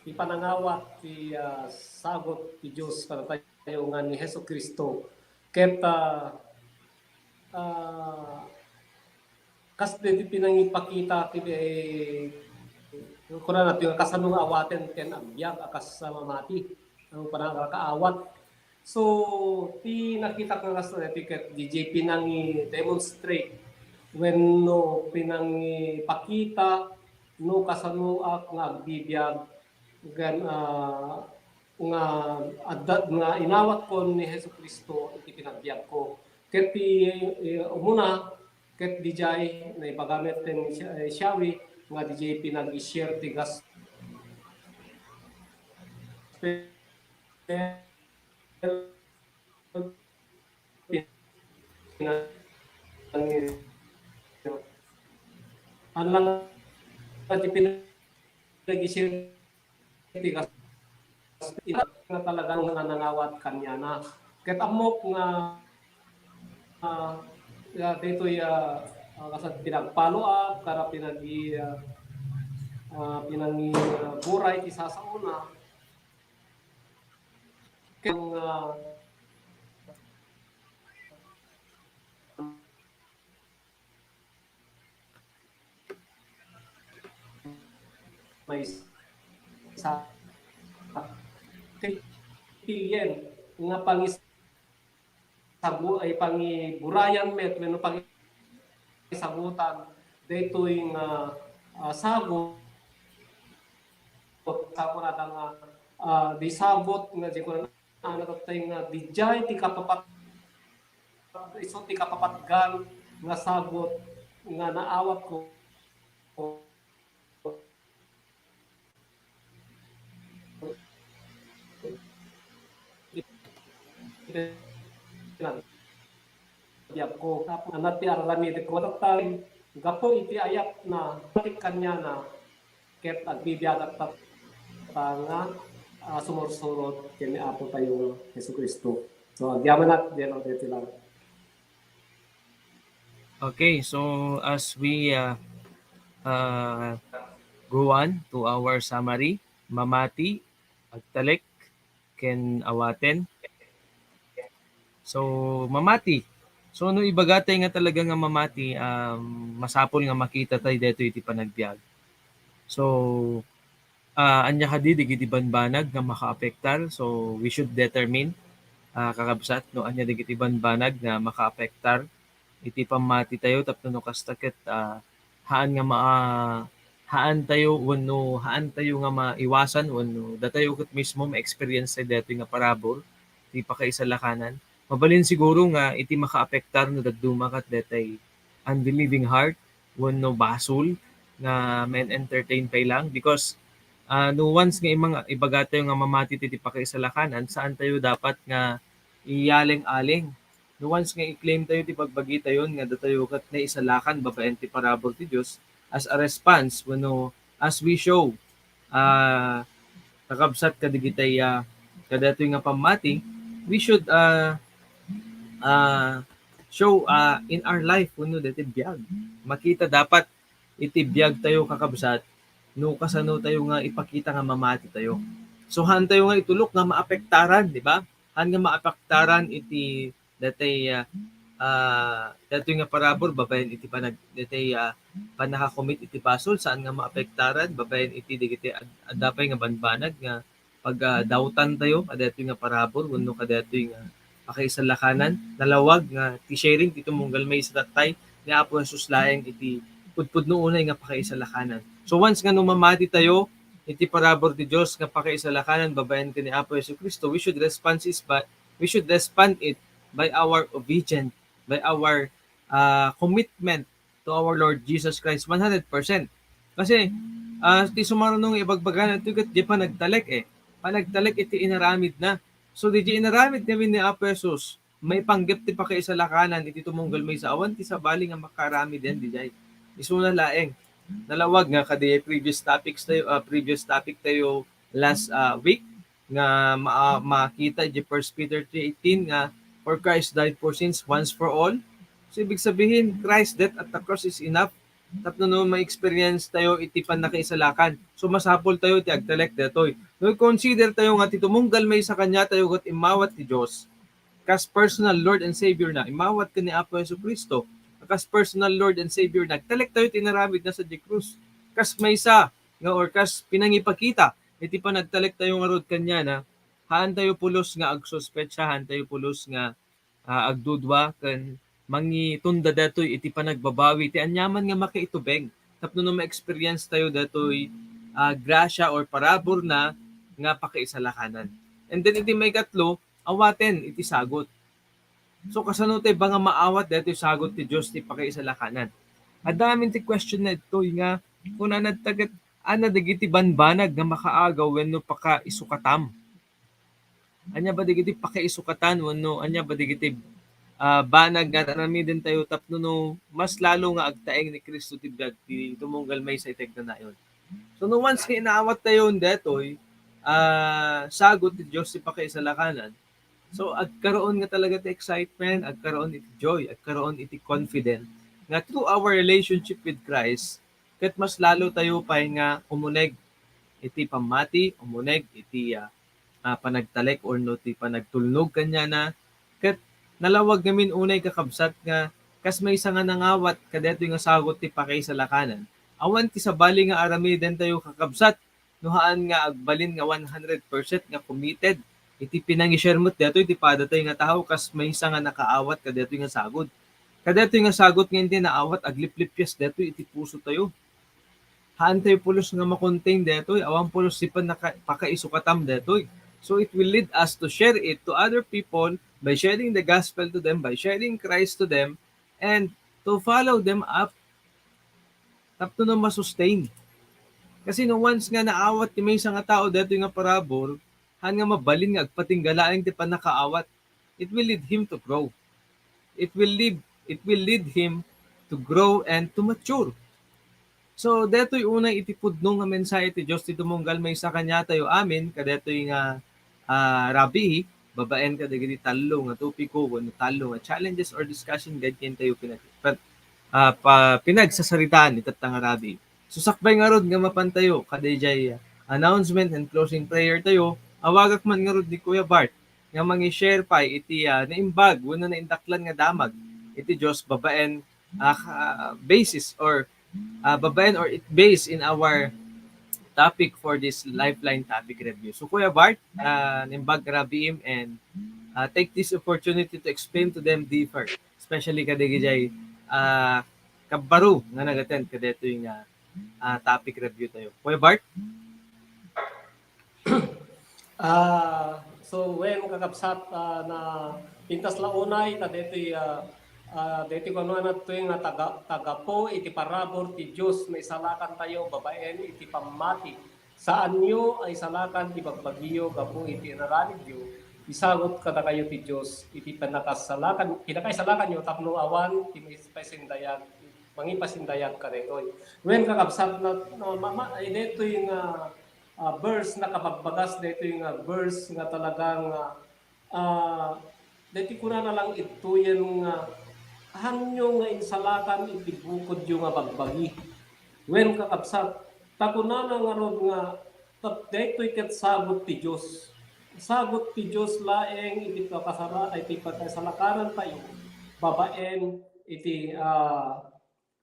ipanangawat ti, ah, sagut ti Dios kadatayo nga ni Jesu-Cristo. Ket, ah, ah, kas daytoy pinangipakita ti, eh, kunana ti nga kasano nga awaten ken agbiag a kas mamati, ang panangakaawat. So, ti nakitak nga kasta daytoy ket D J pinangi-demonstrate wenno pinangipakita no kasanoak nga agbibiag ken, ah, nga adda, nga inawat ko ni Jesu-Cristo iti panagbiag ko. Ket ti, eh, umuna, ket D J, naibaga met ken Sha-, eh, Shawi nga D J pinag-share ti gospel. Alang ti pinag-isip ti kas-, nga talagang nanangawat kaniana. Ket ammok nga, ah, ya, daytoy, ah, ah, kasla pinag-follow up, kada pinag-, ah, ah, pinangi-, ah, buray ti sasaona. Ket, ah, maysa. Ti, ti yen nga pangis-, sagu-, ay, pangiburayan met wenno pangisagutan daytoy nga, ah, sagut, sagut nga, ah, di sagut nga di ko na, ano, tatay nga di jay ti kapapat-, isu ti kapapatgan nga sagut nga naawat ko. Biag ko, tapos anak ti araramid ko, tattang gapu iti ayat na, matik kanya na, ket agbibiagat ta, ta nga, ah, sumursurot ken ni Apo tayo Jesu-Cristo. So, agyamanak, diyan ang titilang. Okay, so as we, uh, uh, go on to our summary, mamati, agtalek, ken awaten. So, mamati. So, no ibaga tay nga talaga nga mamati, um, masapul nga makita tay detoy iti panagbiag. So, ah, ania kadi dagiti banbanag nga makaapektar? So, we should determine, ah, kakabsat, no ania dagiti banbanag nga makaapektar iti pammati tayo tapno no kasta ket, ah, haan nga ma-, haan tayo wenno haan tayo nga maiwasan wenno datayo ket mismo ma-experience tayo daytoy nga parabur ti pakaisalakanan. Mabalin siguro nga iti makaapektar no dadduma ket daytoy unbelieving heart wenno basol nga men-entertain pay lang because, ah, no once nga imang-, ibaga tayo nga mamati ti, ti pakaisalakanan, saan tayo dapat nga iyaleng-aleng. No once nga i-claim tayo ti bagbagi tayo nga datayo ket naisalakan babaen ti parabur ti Dios as a response wenno as we show, ah, kakabsat kadigitay, ah, kadatoy nga pammati, we should, ah, ah, show, ah, in our life wenno dati biag. Makita dapat iti biag tayo kakabsat no kasano tayo nga ipakita nga mamati tayo. So, haan tayo nga itulok nga maapektaran, di ba? Haan nga maapektaran iti daytoy, ah, ah, daytoy nga parabur babaen iti panag-, daytoy, ah, pannakakomit iti basol, saan nga maapektaran babaen iti dagiti ad-, adda pay nga banbanag nga pagdawtan tayo, kadaytoy nga parabur wenno kadaytoy nga pakaisalakanan. Nalawag nga ti sharing ti tumunggal maysa tattay ni Apo Jesus laeng iti pudpudno unay nga pakaisalakanan. So once nga no mamati tayo iti parabur ti Dios nga pakaisalakanan babaen ken ni Apo Jesu-Cristo, we should respond is by, we should respond it by our obedient, by our, ah, commitment to our Lord Jesus Christ, one hundred percent. Kasi, ah, ti sumaruno nga ibagbagana, itoy ket di panagtalek eh. Panagtalek iti inaramidna. So, diay inaramid ngamin ni Apo Jesus, maipanggep ti pakaisalakanan iti tumunggal maysa, awan ti sabali nga makaaramid idiay. Isuna laeng. Nalawag nga kadi previous topics tayo, ah, previous topic tayo last, ah, week, nga ma-, makita iti First Peter three eighteen nga, "For Christ died for sins once for all." So, ibig sabihin, Christ death at the cross is enough tapno no ma-experience tayo iti pannakaisalakan. So, masapul tayo ti agtalek daytoy. No, consider tayo nga ti tumunggal maysa kaniatayo ket immawat ti Dios kas personal Lord and Savior na, immawat ken ni Apo Jesu-Cristo kas personal Lord and Savior na, agtalek tayo ti inaramidna sadiay krus. Kas maysa nga or kas pinangipakita iti panagtalek tayo ngarud kaniana, haan tayo pulos nga agsuspetsa, haan tayo pulos nga, ah, agdudua ken mangitunda daytoy iti panagbabawi ti aniaman nga makaitubeng tapno no ma-experience tayo daytoy, ah, grasya or parabur na nga pakaisalakanan. And then iti maikatlo, awaten iti sagut. So, kasano tayo ba nga maawat daytoy sagut ti Dios ti pakaisalakanan? Adda amin ti question na ditoy nga kunana ta ket, ania dagiti banbanag nga makaagaw wenno pakaisukatam? Ania ba dagiti pakaisukatan wenno ania ba dagiti, ah, banag nga aramiden tayo tapno no mas lalo nga agtaeng ni Cristo ti biag ti tumunggal maysa iti agnanayon? So, no once nga inaawat tayo daytoy, ah, sagut ti Dios ti pakaisalakanan, so, agkaroon nga talaga ti excitement, agkaroon iti joy, agkaroon iti confident nga through our relationship with Christ, ket mas lalo tayo pay nga umuneg iti pammati, umuneg iti, ah, ah, panagtalek wenno ti panagtulnog kaniana. Ket nalawag ngamin unay, kakabsat, nga kas maysa nga nangawat kadaytoy nga sagut ti pakaisalakanan, awan ti sabali nga aramiden tayo, kakabsat, no haan nga agbalin nga one hundred percent nga committed iti pinangi-share met daytoy ti padatay nga tao kas maysa nga nakaawat kadaytoy nga sagut. Kadaytoy nga sagut nga iti naawat, agliplipias daytoy iti puso tayo. Haan tayo pulos nga ma-contain daytoy, awan pulos ti pannaka-, pakaisukatam daytoy. So it will lead us to share it to other people by sharing the gospel to them, by sharing Christ to them, and to follow them up tapno no ma-sustain. Kasi no once nga naawat ti maysa nga tao daytoy nga parabur, haan nga mabalin nga agpatingga laeng ti pannakaawat, it will lead him to grow. It will lead, it will lead him to grow and to mature. So, daytoy unay iti pudno nga mensahe ti Dios ti tumunggal maysa kaniatayo amin kadaytoy nga, ah, rabii, babaen kadagiti tallo nga topiko wenno tallo nga challenges or discussion guide ken tayo pinag-, pa-, ah, pa-, pinagsasaritaan itatta nga rabii. So, sakbay ngarud nga mapantayo kadaydiay announcement and closing prayer tayo, awagak man ngarud ni Kuya Bart nga mangi-share pay iti, ah, naimbag wenno naindaklan nga damag iti Dios babaen, ah, ka-, basis or, ah, babaen or it based in our topic for this Lifeline topic review. So, Kuya Bart, ah, naimbag rabiim and, ah, take this opportunity to explain to them deeper, especially kadagijay, ah, kabbaro nga nag-attend kadaytoy nga, ah, topic review tayo. Kuya Bart? Ah, so, wen, kakabsat, ah, na pintas la unay, ta daytoy, ah, ah, daytoy kunana toy nga taga-, tagapo iti parabur ti Dios, maisalakan tayo babaen iti pammati. Saanyo a isalakan ti bagbagiyo gapu iti inaramidyo, isagut kadakayo ti Dios iti pannakasalakan-, pinakaisalakanyo tapno awan ti maipasindayag, mangipasindayag kadaytoy. Wen, kakabsat, na, na, ma-, ma-, ay daytoy nga ah, verse, nakabagbagas daytoy nga verse nga talagang, ah, daytoy kunana lang itdoyen nga, "Hanyo nga insalakan iti bukodyo nga bagbagi." Wen, kakabsat, Ta kunana ngarud nga, ta-, daytoy ket sagut ti Dios. Sagut ti Dios laeng iti pakasara-, iti pakasalakanantayo babaen iti, ah,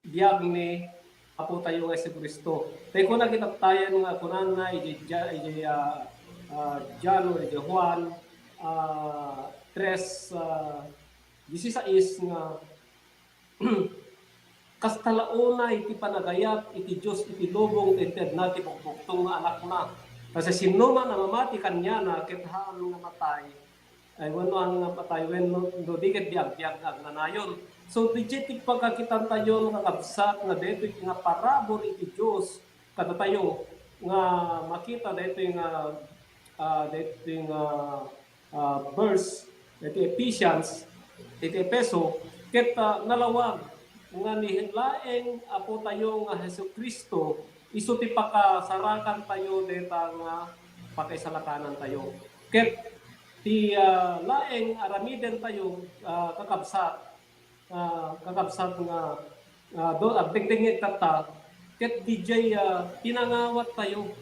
biag ni Apotayo nga Jesu-Cristo. Tay kuna kitattayen nga kunana iti Ja-, iti, ah, ah, John, iti Juan, ah, tres, ah, dieciséis nga, kasta la unay ti panagayat iti Dios iti lubong ta intedna ti bugbugtong nga Anakna. Ta siasinoman a mamati kaniana ket haan nga matay, ay, wenno haan nga matay, wenno no di ket di agbiag nga agnanayon. So, diay ti pagkakitantayo nga kakabsat nga daytoy nga parabur iti Dios kadatayo nga makita daytoy nga, ah, daytoy nga, ah, verse iti Ephesians, iti Efeso, ket, ah, nalawag nga ni laeng Apotayo nga Jesu-Cristo isu ti pakasarakantayo dayta nga pakaisalakanantayo. Ket ti, ah, laeng aramidentayo, ah, kakabsat, ah, kakabsat nga, ah, do-, agdengdengngeg tatta, ket diay, ah, pinangawattayo.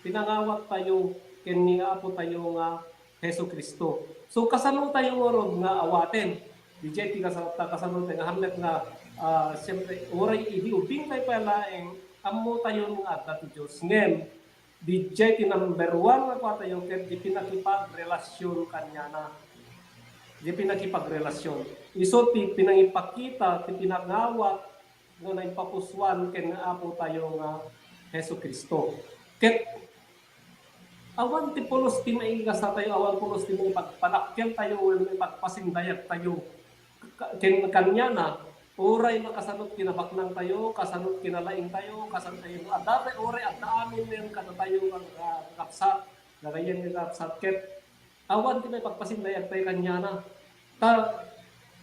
Pinangawattayo ken ni Apotayo nga Jesu-Cristo. So, kasanotayo ngarud nga awaten? Diay ti kasa-, ta-, kasanotayo nga hamlet nga, ah, siyempre, uray idi ubingtayo pay laeng, ammotayo nga adda ti Dios. Ngem, diay ti number one nga kuatayo ket ti pinakipagrelasyon kaniana. Ti pinakipagrelasyon. Isu ti pinangipakita, ti pinangawat nga naipapusuan ken Apotayo nga Jesu-Cristo. Ket awan ti pulos ti maikasatayo, awan pulos ti maipagpanakkentayo wenno ipagpasindayagtayo ka-, ken kaniana, uray no kasano ti kinabaknangtayo, kasano ti kinalaingtayo, kasano tayo, adda tay uray adda amin nen kadatayo nga, nga kakabsat, gagayyem nga kakabsat, ket awan ti maipagpasindayagtayo kaniana. Ta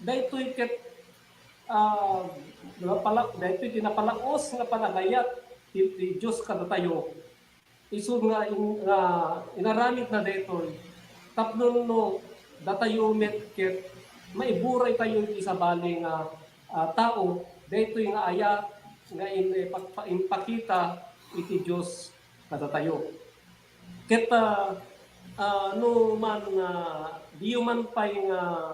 daytoy ket, ah, napala-, daytoy ti napalaos nga panagayat ti, ti Dios kadatayo. Isu nga in-, nga inaramidna daytoy tapno no datayo met ket maiburaytayo iti sabali nga, ah, tao, daytoy nga ayat nga in-, ipagpa-, impakita iti Dios kadatayo. Ket, ah, ah, no man, ah, diyo man pay nga,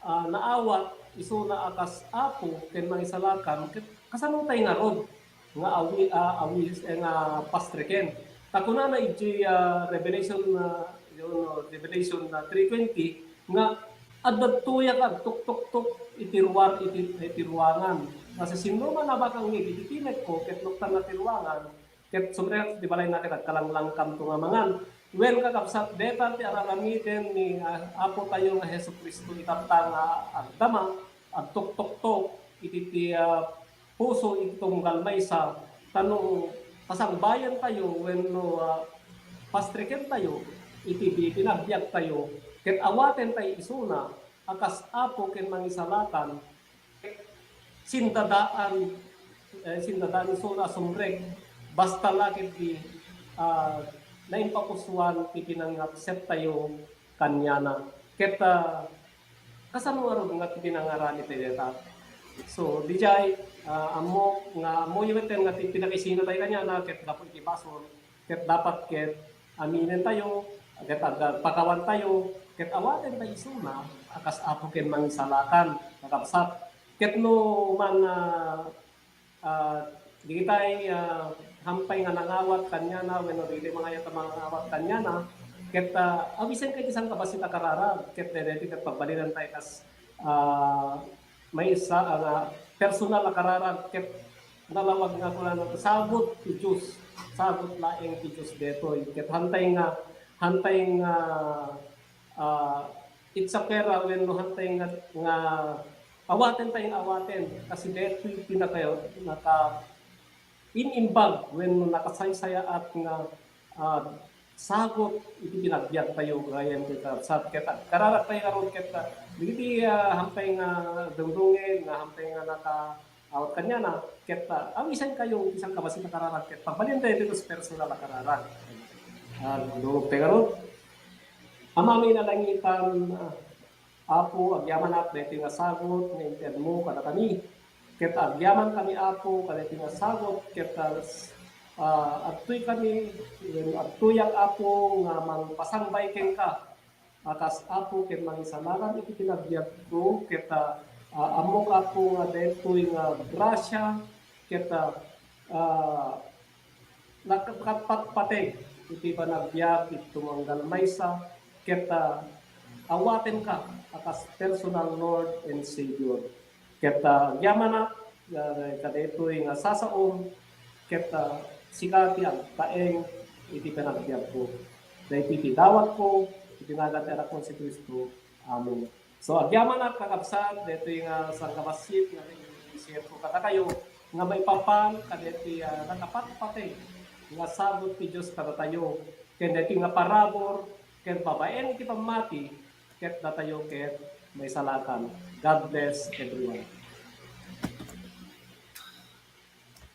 ah, naawat isuna a kas Apo ken Mangisalakan, ket kasano tay ngarud nga awi-, ah, awis-, eh, nga pastreken? Ta kunana idiay, ah, Revelation, ah, yun, no, Revelation na three twenty nga, "Adda tuyak agtuktoktok iti ruar-, iti, iti ruangan. Nga siasinoman a makangngeg iti timekko ket luktanna ti ruangan, ket sumrekak iti balayna ket agkalanglangkamto nga mangan." Wen, kakabsat, deta ti ar-aramiden ni, ah, Apotayo nga Jesu-Cristo itatta nga agdama, agtuktoktok iti ti, ah, puso iti tunggal maysa, ta no pasangbayantayo wenno, ah, pastrekentayo iti bi-, pinabiagtayo, ket awatentayo isuna a kas Apo ken Mangisalakan, sindadaan, eh, sindadaan isuna a sumrek, basta la ketdi, ah, naimpapusuan ti pinangakseptayo kaniana. Ket, ah, kasano ngarud nga ti pinangaramid dayta? So, diay, ah, ammo nga, ammoyo met nga ti pinakaisuna tayo kaniana, ket gapu iti basol, ket dapat ket aminentayo, ket agpakawantayo, ket awatentayo isuna a kas Apo ken Mangisalakan, kakabsat. Ket no man, ah, ah, digitay, ah, hampay nga nangawat kaniana, wenno digitay mangayat a mangawat kaniana, ket, ah, awisenkayo ti sangkabassit a kararag, ket daytoy ket pagbalinentayo kas, ah, maysa, ah, nga personal a kararag, ket nalawag nga kunana, sagut ti Dios, sagut laeng ti Dios daytoy. Ket hantay nga, hantay nga, ah, itsapera wenno hantay nga, nga awatentayo nga awaten, kasi daytoy ti naka-, naka-, inimbag wenno nakasaysayaat nga, ah, sagut iti pinabiagtayo, gayam ti kabsat. Ket agkararagtayo ngarud ket, ah, dagiti, ah, hampay nga dungdungen, nga hampay nga nakaawat kaniana, ket, ah, awisenkayo iti sangkabassit a kararag, ket pagbalinentayo ditoy personal a kararag. Ah, dumdumtayo ngarud. Amami a nalangitan, ah, Apo, agyamanak daytoy nga sagut nga intedmo kadakami. Ket agyamankami, Apo, kadaytoy nga sagut, ket, ah, s-, Ah, adtoy kami, wen adtoyak, Apo, nga mangpasangbay kenka. A kas Apo ken Mangisalakan iti panagbiagko, ket, ah, ah, ammok, Apo, nga daytoy nga grasia, ket, ah, ah, nakapatpateg iti panagbiag iti tumunggal maysa, ket, ah, awatenka a kas personal Lord and Savior. Ket, ah, agyamanak, ah, kadaytoy nga sasaom, ket, ah, sika ti agtaeng iti panagbiagko. Daytoy ti dawatko, iti nagan ti Anakmo, Jesu-Cristo. Amen. So, agyamanak, kakabsat, daytoy nga sangkabassit nga i-share ko kadakayo, nga maipapan kadaytoy, ah, nakapatpateg nga sabot ti Dios kadatayo, ken daytoy nga parabur, ken babaen iti pammati, ket datayo ket maisalakan. God bless everyone.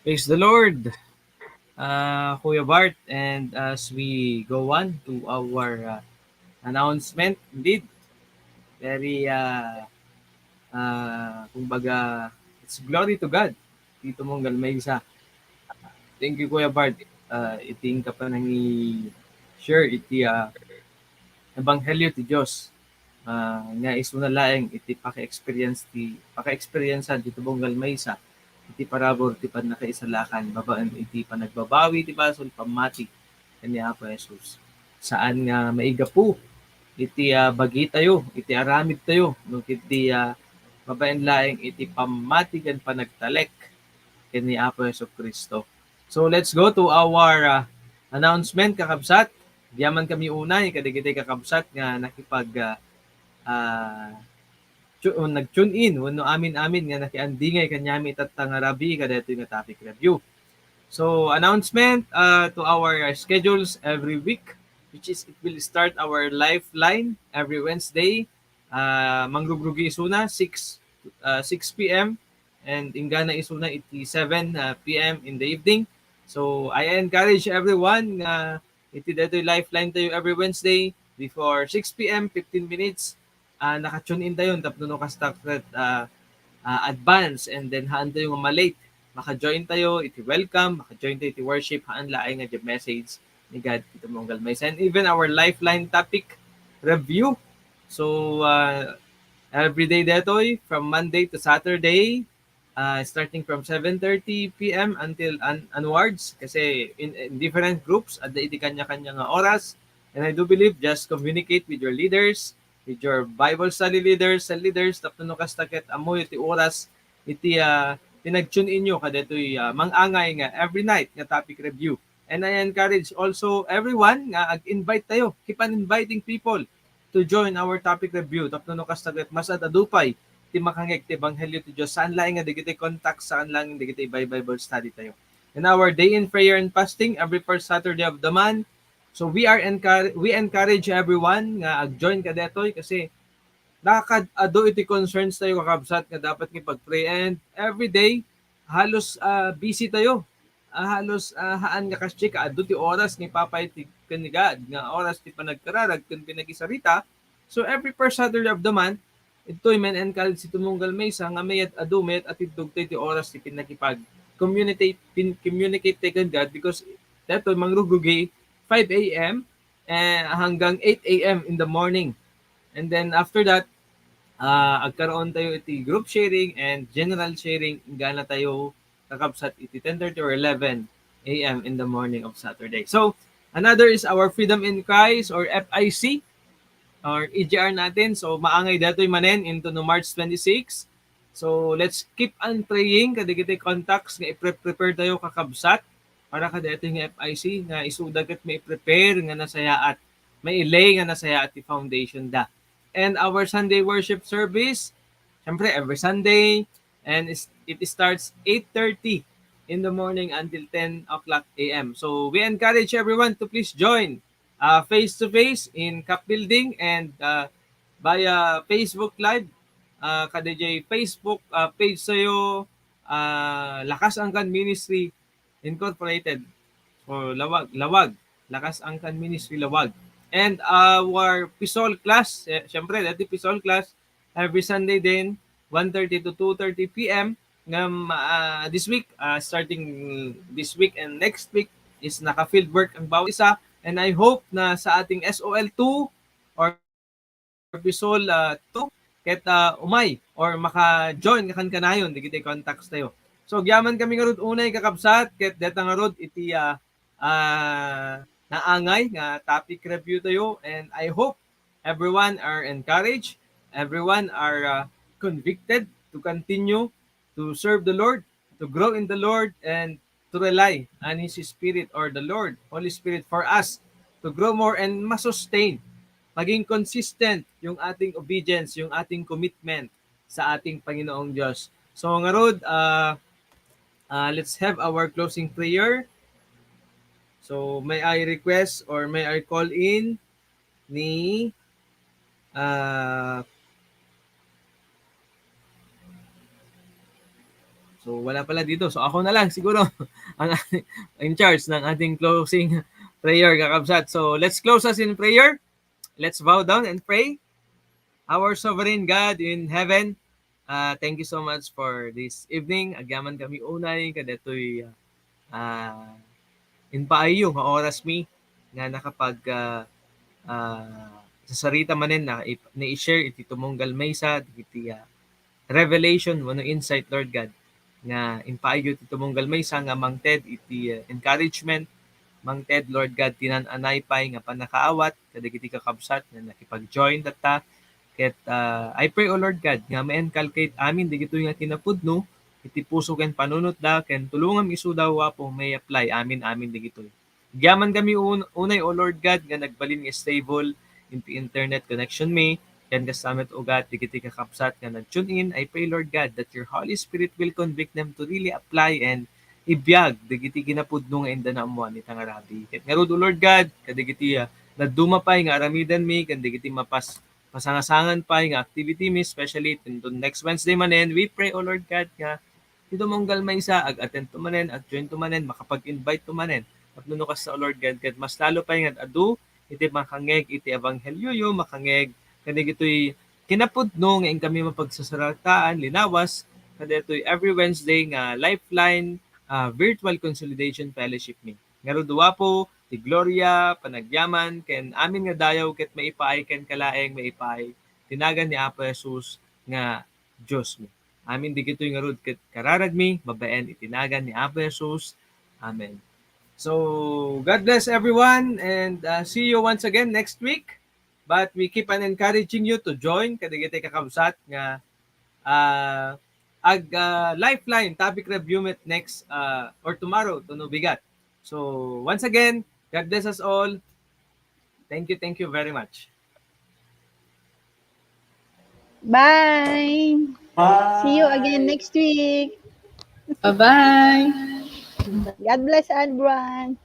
Praise the Lord, uh, Kuya Bart. And as we go on to our, uh, announcement, indeed, very, uh, uh, kumbaga, it's glory to God. Dito mong galmaysa. Thank you, Kuya Bart. Uh, iti inka panangi-share iti, uh, Ebanghelio ti Dios, ah, nga isuna laeng iti paka-experience ti, paka-experiencean ti tubong galmaysa iti parabur ti pannakaisalakan babaen iti panagbabawi ti basol, pammati ken ni Apo Jesus. Saan nga maigapu iti, ah, bagitayo, iti aramidtayo, no ket ti, ah, babaen laeng iti pammati ken panagtalek ken ni Apo Jesu-Cristo. So let's go to our, ah, announcement, kakabsat. Agyamanak kami unay kadagiti kakabsat nga nakipag, ah, ah, tu-, nag-tune in wenno amin-amin nga nakiandingay kaniami itatta nga rabii kadaytoy nga topic review. So announcement, uh, to our schedules every week, which is it will start our lifeline every Wednesday, uh, mangrugrugi isuna six, uh, six p.m. and inggana isuna iti seven, uh, p.m. in the evening. So I encourage everyone nga iti daytoy lifeline tayo every Wednesday before six p.m., fifteen minutes, uh, naka-tune in tayo tapno no kasta ket, uh, uh, advance, and then haan tayo nga ma-late. Maka-join tayo iti welcome, maka-join tayo iti worship, haan laeng nga the message ni God iti munggal maysa. And even our lifeline topic review. So, uh, every day daytoy, from Monday to Saturday, uh, starting from seven thirty p.m. until an-, onwards, kasi in, in different groups, adda iti kanya-kanya nga oras. And I do believe, just communicate with your leaders, with your Bible study leaders, cell leaders, tapno no kasta ket ammoyo ti oras iti, ah, pinag-tune inyo kadaytoy, ah, mangangay nga every night nga topic review. And I encourage also everyone nga ag-invite tayo. Keep on inviting people to join our topic review. Tapno no kasta ket mas ad-adu pay ti makangeg ti ebanghelio ti Dios. Saan laeng nga dagiti contact, saan laeng dagiti Bi-, Bible study tayo. And our day in prayer and fasting every first Saturday of the month. So we are encour-, we encourage everyone nga ag-join kadaytoy kasi nakad-adu iti concerns tayo, kakabsat, nga dapat nga pag-pray. And every day, halos, ah, busy tayo. Ah, halos, ah, haan nga kas-check, adu ti oras nga ipapay ti ken ni God, nga oras ti panagkararag ken pinagisarita. So every first Saturday of the month, itoy men-encourage ti tumunggal maysa nga mayat adu, mayat atiddog tayo ti oras ti pinakipag-communicate, pin-, communicate tayo ken God because daytoy mangrugrugi five a.m., eh, hanggang eight a.m. in the morning. And then after that, ah, agkaroon tayo iti group sharing and general sharing, inggana tayo kakabsat iti ten thirty or eleven a.m. in the morning of Saturday. So, another is our Freedom in Christ or F I C or E G R natin. So, maangay daytoy manen into no March twenty-six. So, let's keep on praying kadagiti contacts nga ipre-prepare tayo, kakabsat, para kadaytoy nga F I C nga isuda ket maiprepare nga nasayaat, mailay nga nasayaat ti foundation da. And our Sunday worship service, syempre, every Sunday, and is-, it starts eight thirty in the morning until ten o'clock a.m. So we encourage everyone to please join, uh, face-to-face in CAP Building and, uh, via Facebook Live, uh, kadayjay Facebook, uh, page tayo, uh, Lakas Angkan Ministry Incorporated, or Lawag, Lawag, Lakas Angkan Ministry Lawag. And our P SOL class, eh, syempre, dati P SOL class, every Sunday din, one thirty to two thirty p.m. ngem, ah, this week, ah, starting this week and next week is naka-field work ang bawat isa. And I hope na sa ating S O L two or Bisol, ah, two, ket, ah, umay or maka-join nga kankanayon dagiti contacts tayo. So, agyaman kami ngarud unay, kakabsat, ket deta ngarud iti, ah, ah, naangay nga topic review tayo. And I hope everyone are encouraged, everyone are, ah, convicted to continue to serve the Lord, to grow in the Lord, and to rely on His Spirit or the Lord, Holy Spirit, for us to grow more and masustain, maging consistent yung ating obedience, yung ating commitment sa ating Panginoong Diyos. So, ngarud, ah, ah, let's have our closing prayer. So, may I request or may I call in ni, ah, so, wala pala dito. So, ako na lang siguro ang in charge ng ating closing prayer, kakabsat. So, let's close us in prayer. Let's bow down and pray. Our sovereign God in heaven, ah, thank you so much for this evening. Agyaman kami unay kadatoy, ah, impaayyo nga oras mi nga nakapag, ah, ah, sasarita manen na ip-, na i-share iti tumunggal maysa dagiti, ah, revelation wenno insight, Lord God, nga impaayyo ti tumunggal maysa nga mangted iti, ah, encouragement, mangted, Lord God, ti naan-anay pay nga pannakaawat kadagiti kakabsat nga nakipag-join tatta. Ket, ah, I pray, O Lord God, nga ma-inculcate amin dagitoy nga kinapudno iti puso ken panunotda, ken tulongam isuda, Apo, may apply amin, amin dagitoy. Agyaman kami un-, unay, O Lord God, nga nagbalin nga stable iti internet connection mi, ken kasta met ugat dagiti kakabsat nga nag-tune in. I pray, Lord God, that your Holy Spirit will convict them to really apply and ibiag dagiti kinapudno nga inda naammoan ita nga rabii. Ket ngarud, O Lord God, kadagiti, ah, dadduma pay nga aramiden mi, ken dagiti mapas-, pasangasangan pay nga activity mi, especially into next Wednesday manen, we pray, O Lord God, nga ti tumunggal maysa, ag-attend to manen, ag-join to manen, makapag-invite to manen. Tapno no kasta, O Lord God, ket mas lalo pay nga ad-adu iti makangngeg iti ebanghelioyo, makangngeg kadagitoy kinapudno nga inkami mapagsasarataan, linawas, kadaytoy every Wednesday nga Lifeline, ah, Virtual Consolidation Fellowship mi. Ngarud, Apo, ti gloria, panagyaman, ken amin nga dayaw ket maipaay kenka laeng, maipaay ti nagan ni Apo Jesus nga Dios mi. Amin dagitoy ngarud ket kararag mi, babaen iti nagan ni Apo Jesus. Amen. So, God bless everyone, and, uh, see you once again next week. But we keep on encouraging you to join kadagiti kakabsat nga, uh, ag, uh, Lifeline topic review met next, uh, or tomorrow to no bigat. So, once again, God bless us all. Thank you, thank you very much. Bye. Bye. See you again next week. Bye-bye. God bless everyone.